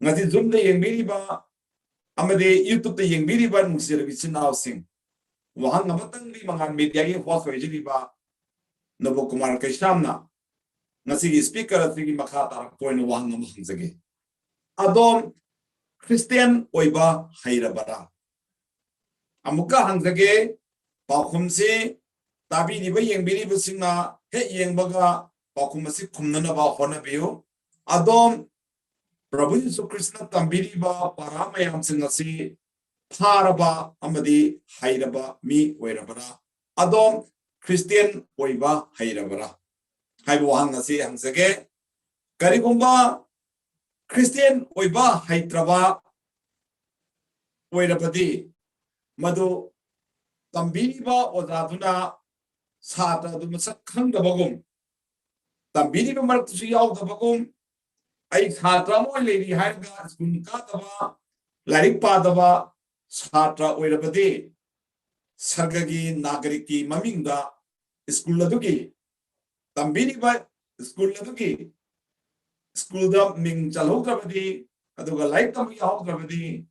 ꯉꯁꯤ Zoomꯗ ꯌꯦꯡꯕꯤꯔꯤꯕ ꯑꯃꯗꯤ YouTubeꯇ ꯌꯦꯡꯕꯤꯔꯤꯕ ꯅꯨꯡꯁꯤꯔꯕ ꯏꯆꯤꯟ ꯏꯅꯥꯎꯁꯤꯡ, ꯋꯥꯍꯪ ꯑꯃꯇꯪꯗꯤ ꯃꯉꯥꯜ ꯃꯦꯗꯤꯌꯥꯒꯤ host ꯑꯣꯏꯖꯔꯤꯕ ꯅꯕꯣ ꯀꯨꯃꯥꯔ ꯀꯩꯁꯥꯝꯅ ꯉꯁꯤꯒꯤ speaker ꯑꯁꯤꯒꯤ ꯃꯈꯥ ꯇꯥꯔꯛꯄ ꯑꯣꯏꯅ ꯋꯥꯍꯪ ꯑꯃ ꯍꯪꯖꯒꯦ꯫ ꯑꯗꯣꯝ ꯈ꯭ꯔꯤꯁꯇꯤꯌꯥꯟ ꯑꯣꯏꯕ ꯍꯩꯔꯕꯔꯥ? ꯑꯃꯨꯛꯀ ꯍꯪꯖꯒꯦ, ꯄꯥꯎꯈꯨꯝꯁꯤ ꯇꯥꯕꯤꯔꯤꯕ, ꯌꯦꯡꯕꯤꯔꯤꯕꯁꯤꯡꯅ ꯍꯦꯛ ꯌꯦꯡꯕꯒ ꯄꯥꯎꯈꯨꯝ ꯑꯁꯤ ꯈꯨꯝꯅꯅꯕ ꯍꯣꯠꯅꯕꯤꯌꯨ꯫ ꯑꯗꯣꯝ ꯄ꯭ꯔꯚꯨ ꯌꯤꯁꯨ ꯈ꯭ꯔꯤꯁꯇꯅ ꯇꯝꯕꯤꯔꯤꯕ ꯄꯔꯥ ꯃꯌꯥꯝꯁꯤꯡ ꯑꯁꯤ ꯐꯥꯔꯕ ꯑꯃꯗꯤ ꯍꯩꯔꯕ ꯃꯤ ꯑꯣꯏꯔꯕꯔꯥ? ꯑꯗꯣꯝ ꯈ꯭ꯔꯤꯁꯇꯤꯌꯥꯟ ꯑꯣꯏꯕ ꯍꯩꯔꯕꯔꯥ ꯍꯥꯏꯕ ꯋꯥꯍꯪ ꯑꯁꯤ ꯍꯪꯖꯒꯦ꯫ ꯀꯔꯤꯒꯨꯝꯕ ꯈ꯭ꯔꯤꯁꯇꯤꯌꯥꯟ ꯑꯣꯏꯕ ꯍꯩꯇ꯭ꯔꯕ ꯑꯣꯏꯔꯕꯗꯤ, ꯃꯗꯨ ꯇꯝꯕꯤꯔꯤꯕ ꯑꯣꯖꯥꯗꯨꯅ ꯁꯥꯇ꯭ꯔ ꯑꯗꯨ ꯃꯁꯛ ꯈꯪꯗꯕꯒꯨꯝ, ꯇꯝꯕꯤꯔꯤꯕ ꯃꯔꯛꯇꯁꯨ ꯌꯥꯎꯗꯕꯒꯨꯝ, ꯑꯩ ꯁꯥꯇ꯭ꯔ ꯑꯃ ꯑꯣꯏꯅ ꯂꯩꯔꯤ ꯍꯥꯏꯔꯒ ꯁ꯭ꯀꯨꯜ ꯀꯥꯗꯕ, ꯂꯥꯏꯔꯤꯛ ꯄꯥꯗꯕ ꯁꯥꯇ꯭ꯔ ꯑꯣꯏꯔꯕꯗꯤ, ꯁꯔꯒꯒꯤ ꯅꯥꯒꯔꯤꯛꯀꯤ ꯃꯃꯤꯡꯗ ꯁ꯭ꯀꯨꯜ ꯑꯗꯨꯒꯤ, ꯇꯝꯕꯤꯔꯤꯕ ꯁ꯭ꯀꯨꯜ ꯑꯗꯨꯒꯤ, ꯁ꯭ꯀꯨꯜꯗ ꯃꯤꯡ ꯆꯜꯍꯧꯗ꯭ꯔꯕꯗꯤ, ꯑꯗꯨꯒ ꯂꯥꯏꯔꯤꯛ ꯇꯝꯕ ꯌꯥꯍꯧꯗ꯭ꯔꯕꯗꯤ,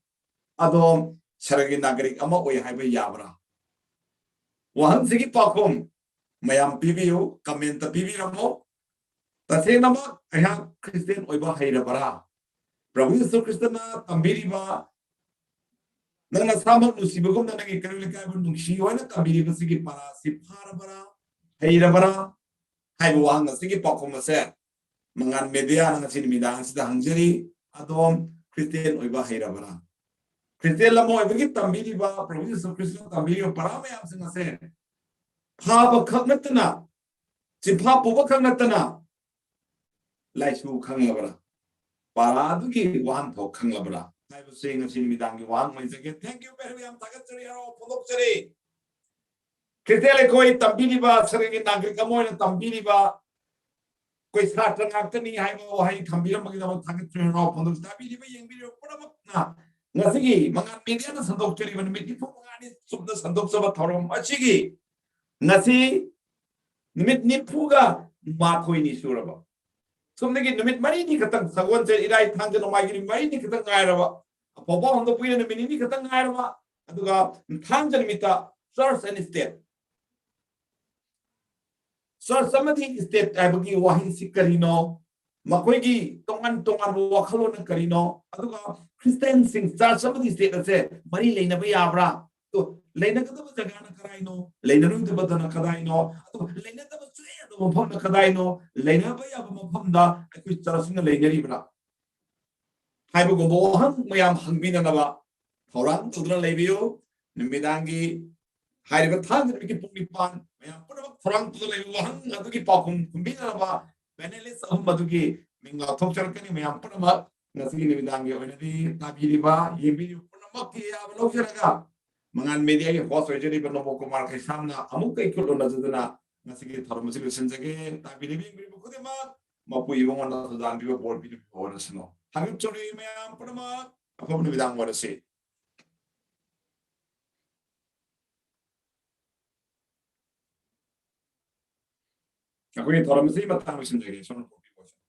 ꯑꯗꯣꯝ ꯁꯔꯒꯤ ꯅꯥꯒꯔꯤꯛ ꯑꯃ ꯑꯣꯏ ꯍꯥꯏꯕ ꯌꯥꯕ꯭ꯔꯥ? ꯋꯥꯍꯪꯁꯤꯒꯤ ꯄꯥꯎꯈꯨꯝ ꯃꯌꯥꯝ ꯄꯤꯕꯤꯌꯨ, ꯀꯃꯦꯟꯇ ꯄꯤꯕꯤꯔꯝꯃꯣ꯫ ꯇꯁꯦꯡꯅꯃꯛ ꯑꯩꯍꯥꯛ ꯈ꯭ꯔꯤꯁꯇꯤꯌꯥꯟ ꯑꯣꯏꯕ ꯍꯩꯔꯕꯔꯥ? ꯄ꯭ꯔꯚꯨ ꯌꯤꯁꯨ ꯈ꯭ꯔꯤꯁꯇꯅ ꯇꯝꯕꯤꯔꯤꯕ, "ꯅꯪ ꯅꯁꯥꯃꯛ ꯅꯨꯡꯁꯤꯕꯒꯨꯝꯅ ꯅꯪꯒꯤ ꯀꯩꯔꯣꯜ ꯂꯩꯀꯥꯏꯕꯨ ꯅꯨꯡꯁꯤꯌꯨ" ꯍꯥꯏꯅ ꯇꯝꯕꯤꯔꯤꯕꯁꯤꯒꯤ ꯄꯔꯥꯁꯤ ꯐꯥꯔꯕꯔꯥ, ꯍꯩꯔꯕꯔꯥ ꯍꯥꯏꯕ ꯋꯥꯍꯪ ꯑꯁꯤꯒꯤ ꯄꯥꯎꯈꯨꯝ ꯑꯁꯦ ꯃꯉꯥꯜ ꯃꯦꯗꯤꯌꯥꯅ ꯉꯁꯤ ꯅꯨꯃꯤꯗꯥꯡ ꯑꯁꯤꯗ ꯍꯪꯖꯔꯤ꯫ ꯑꯗꯣꯝ ꯈ꯭ꯔꯤꯁꯇꯤꯌꯥꯟ ꯑꯣꯏꯕ ꯍꯩꯔꯕꯔꯥ? ꯈ꯭ꯔꯤꯁꯇꯤꯌꯥꯟ ꯑꯃ ꯑꯣꯏꯕꯒꯤ ꯇꯝꯕꯤꯔꯤꯕ, ꯄ꯭ꯔꯚꯨ ꯌꯤꯁꯨ ꯈ꯭ꯔꯤꯁꯇꯅ ꯇꯝꯕꯤꯔꯤꯕ ꯄꯔꯥ ꯃꯌꯥꯝꯁꯤꯡ ꯑꯁꯦ ꯐꯥꯕ ꯈꯛ ꯅꯠꯇꯅ, ꯆꯤꯟꯐꯥ ꯄꯨꯕ ꯈꯛ ꯅꯠꯇꯅ, ꯂꯥꯏꯁꯨ ꯈꯪꯂꯕ꯭ꯔꯥ? ꯄꯔꯥ ꯑꯗꯨꯒꯤ ꯋꯥꯍꯟꯊꯣꯛ ꯈꯪꯂꯕ꯭ꯔꯥ ꯍꯥꯏꯕꯁꯦ ꯉꯁꯤ ꯅꯨꯃꯤꯗꯥꯡꯒꯤ ꯋꯥꯍꯪ ꯑꯣꯏꯖꯒꯦ꯫ Thank you very much, ꯌꯥꯝ ꯊꯥꯒꯠꯆꯔꯤ, ꯍꯔꯥꯎ ꯐꯣꯡꯗꯣꯛꯆꯔꯤ꯫ ꯈ꯭ꯔꯤꯁꯇꯤꯌꯥꯟ ꯑꯩꯈꯣꯏ ꯇꯝꯕꯤꯔꯤꯕ, ꯁꯔꯒꯤ ꯅꯥꯒꯔꯤꯛ ꯑꯃ ꯑꯣꯏꯅ ꯇꯝꯕꯤꯔꯤꯕ, ꯑꯩꯈꯣꯏ ꯁꯥꯇ꯭ꯔ ꯉꯥꯛꯇꯅꯤ ꯍꯥꯏꯕ ꯋꯥꯍꯩ ꯊꯝꯕꯤꯔꯝꯕꯒꯤꯗꯃꯛ ꯊꯥꯒꯠꯆꯔꯤ, ꯍꯔꯥꯎ ꯐꯣꯡꯗꯣꯛꯆꯔꯤ꯫ ꯇꯥꯕꯤꯔꯤꯕ, ꯌꯦꯡꯕꯤꯔꯤꯕ ꯄꯨꯝꯅꯃꯛꯅ ꯉꯁꯤꯒꯤ ꯃꯉꯥꯜ ꯃꯦꯗꯤꯌꯥꯅ ꯁꯟꯗꯣꯛꯆꯔꯤꯕ ꯅꯨꯃꯤꯠ ꯅꯤꯐꯨ ꯃꯉꯥꯅꯤ ꯆꯨꯞꯅ ꯁꯟꯗꯣꯛꯆꯕ ꯊꯧꯔꯝ ꯑꯁꯤꯒꯤ ꯉꯁꯤ ꯅꯨꯃꯤꯠ ꯅꯤꯐꯨꯒ ꯃꯥꯊꯣꯏꯅꯤ ꯁꯨꯔꯕ꯫ ꯁꯣꯝꯗꯒꯤ ꯅꯨꯃꯤꯠ ꯃꯔꯤꯅꯤ ꯈꯛꯇꯪ, ꯁꯒꯣꯜꯁꯦꯟ, ꯏꯔꯥꯏ, ꯊꯥꯡꯖ, ꯅꯣꯡꯃꯥꯏꯖꯤꯡ ꯅꯨꯃꯤꯠ ꯃꯔꯤꯅꯤ ꯈꯛꯇꯪ ꯉꯥꯏꯔꯕ꯫ ꯑꯐꯧꯕꯥꯜ ꯍꯣꯡꯗꯣꯛꯄꯒꯤꯅ ꯅꯨꯃꯤꯠ ꯅꯤꯅꯤ ꯈꯛꯇꯪ ꯉꯥꯏꯔꯕ꯫ ꯑꯗꯨꯒ ꯊꯥꯡꯖ ꯅꯨꯃꯤꯠꯇ church and state, church ꯑꯃꯗꯤ state ꯍꯥꯏꯕꯒꯤ ꯋꯥꯍꯩꯁꯤ ꯀꯔꯤꯅꯣ? ꯃꯈꯣꯏꯒꯤ ꯇꯣꯉꯥꯟ ꯇꯣꯉꯥꯟꯕ ꯋꯥꯈꯜꯂꯣꯟꯅ ꯀꯔꯤꯅꯣ? ꯑꯗꯨꯒ ꯈ꯭ꯔꯤꯁꯇꯤꯌꯥꯟꯁꯤꯡ church ꯑꯃꯗꯤ state ꯑꯁꯦ ꯃꯔꯤ ꯂꯩꯅꯕ ꯌꯥꯕ꯭ꯔꯥ? ꯑꯗꯣ ꯂꯩꯅꯒꯗꯕ ꯖꯒꯥꯅ ꯀꯗꯥꯏꯅꯣ? ꯂꯩꯅꯔꯣꯏꯗꯕꯗꯅ ꯀꯗꯥꯏꯅꯣ? ꯑꯗꯨꯒ ꯂꯩꯅꯗꯕ ꯁꯨꯡꯌꯥ ꯌꯥꯗꯕ ꯃꯐꯝꯅ ꯀꯗꯥꯏꯅꯣ? ꯂꯩꯅꯕ ꯌꯥꯕ ꯃꯐꯝꯗ ꯑꯩꯈꯣꯏ churchꯁꯤꯡꯅ ꯂꯩꯅꯔꯤꯕ꯭ꯔꯥ ꯍꯥꯏꯕꯒꯨꯝꯕ ꯋꯥꯍꯪ ꯃꯌꯥꯝ ꯍꯪꯕꯤꯅꯅꯕ ꯊꯧꯔꯥꯡ ꯇꯧꯗꯨꯅ ꯂꯩꯕꯤꯌꯨ꯫ ꯅꯨꯃꯤꯗꯥꯡꯒꯤ ꯍꯥꯏꯔꯤꯕ ꯊꯥꯡꯖ ꯅꯨꯃꯤꯠꯀꯤ ꯄꯨꯡ ꯅꯤꯄꯥꯟ ꯃꯌꯥꯝ ꯄꯨꯝꯅꯃꯛ ꯊꯧꯔꯥꯡ ꯇꯧꯗꯨꯅ ꯂꯩꯕ ꯋꯥꯍꯪ ꯑꯗꯨꯒꯤ ꯄꯥꯎꯈꯨꯝ ꯈꯨꯝꯕꯤꯅꯅꯕ panelist ꯑꯍꯨꯝ ꯑꯗꯨꯒꯤ ꯃꯤꯡ ꯂꯥꯎꯊꯣꯛꯆꯔꯛꯀꯅꯤ꯫ ꯃꯌꯥꯝ ꯄꯨꯝꯅꯃꯛ ꯉꯁꯤꯒꯤ ꯅꯨꯃꯤꯗꯥꯡꯒꯤ ꯑꯣꯏꯅꯗꯤ ꯇꯥꯕꯤꯔꯤꯕ, ꯌꯦꯡꯕꯤꯔꯤꯕ ꯄꯨꯝꯅꯃꯛꯀꯤ ꯑꯌꯥꯕ ꯂꯧꯖꯔꯒ, ꯃꯉꯥꯟ ꯃꯦꯗꯤꯌꯥꯒꯤ ꯍꯣꯁ ꯑꯣꯏꯖꯔꯤꯕ ꯅꯣꯡꯄꯣꯛ ꯀꯨꯃꯥꯔ ꯀꯩꯁꯥꯝꯅ ꯑꯃꯨꯛꯀ ꯏꯈꯨꯠ ꯂꯣꯟꯅꯖꯗꯨꯅ ꯉꯁꯤꯒꯤ ꯊꯧꯔꯝ ꯑꯁꯤ ꯂꯣꯏꯁꯤꯟꯖꯒꯦ꯫ ꯇꯥꯕꯤꯔꯤꯕ, ꯌꯦꯡꯕꯤꯔꯤꯕ ꯈꯨꯗꯤꯡꯃꯛ ꯃꯄꯨ ꯏꯕꯨꯡꯉꯣꯅ ꯊꯧꯖꯥꯟꯕꯤꯕ, ꯕꯣꯔ ꯄꯤꯕꯤꯕ ꯑꯣꯏꯔꯁꯅꯨ꯫ ꯊꯥꯒꯠꯆꯔꯤ ꯃꯌꯥꯝ ꯄꯨꯝꯅꯃꯛ꯫ ꯑꯐꯕ ꯅꯨꯃꯤꯗꯥꯡ ꯑꯣꯏꯔꯁꯤ꯫ ꯑꯩꯈꯣꯏꯒꯤ ꯊꯧꯔꯝ ꯑꯁꯤꯒꯤ ꯃꯇꯥꯡ ꯂꯣꯏꯁꯤꯟꯖꯒꯦ꯫ ꯁꯣꯝꯅ ꯄꯣꯛꯄꯤꯕ ꯑꯣꯏꯁꯅꯨ꯫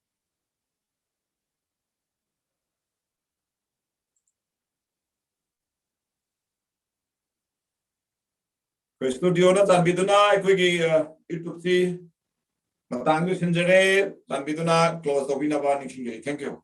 ꯑꯩꯈꯣꯏ ꯁ꯭ꯇꯨꯗꯤꯑꯣꯅ ꯆꯥꯟꯕꯤꯗꯨꯅ ꯑꯩꯈꯣꯏꯒꯤ, ꯑ, YouTube-ꯁꯤ ꯃꯇꯥꯡꯗ ꯂꯣꯏꯁꯤꯟꯖꯔꯦ꯫ ꯆꯥꯟꯕꯤꯗꯨꯅ close ꯇꯧꯕꯤꯅꯕ ꯅꯤꯡꯁꯤꯡꯖꯔꯤ꯫ Thank you꯫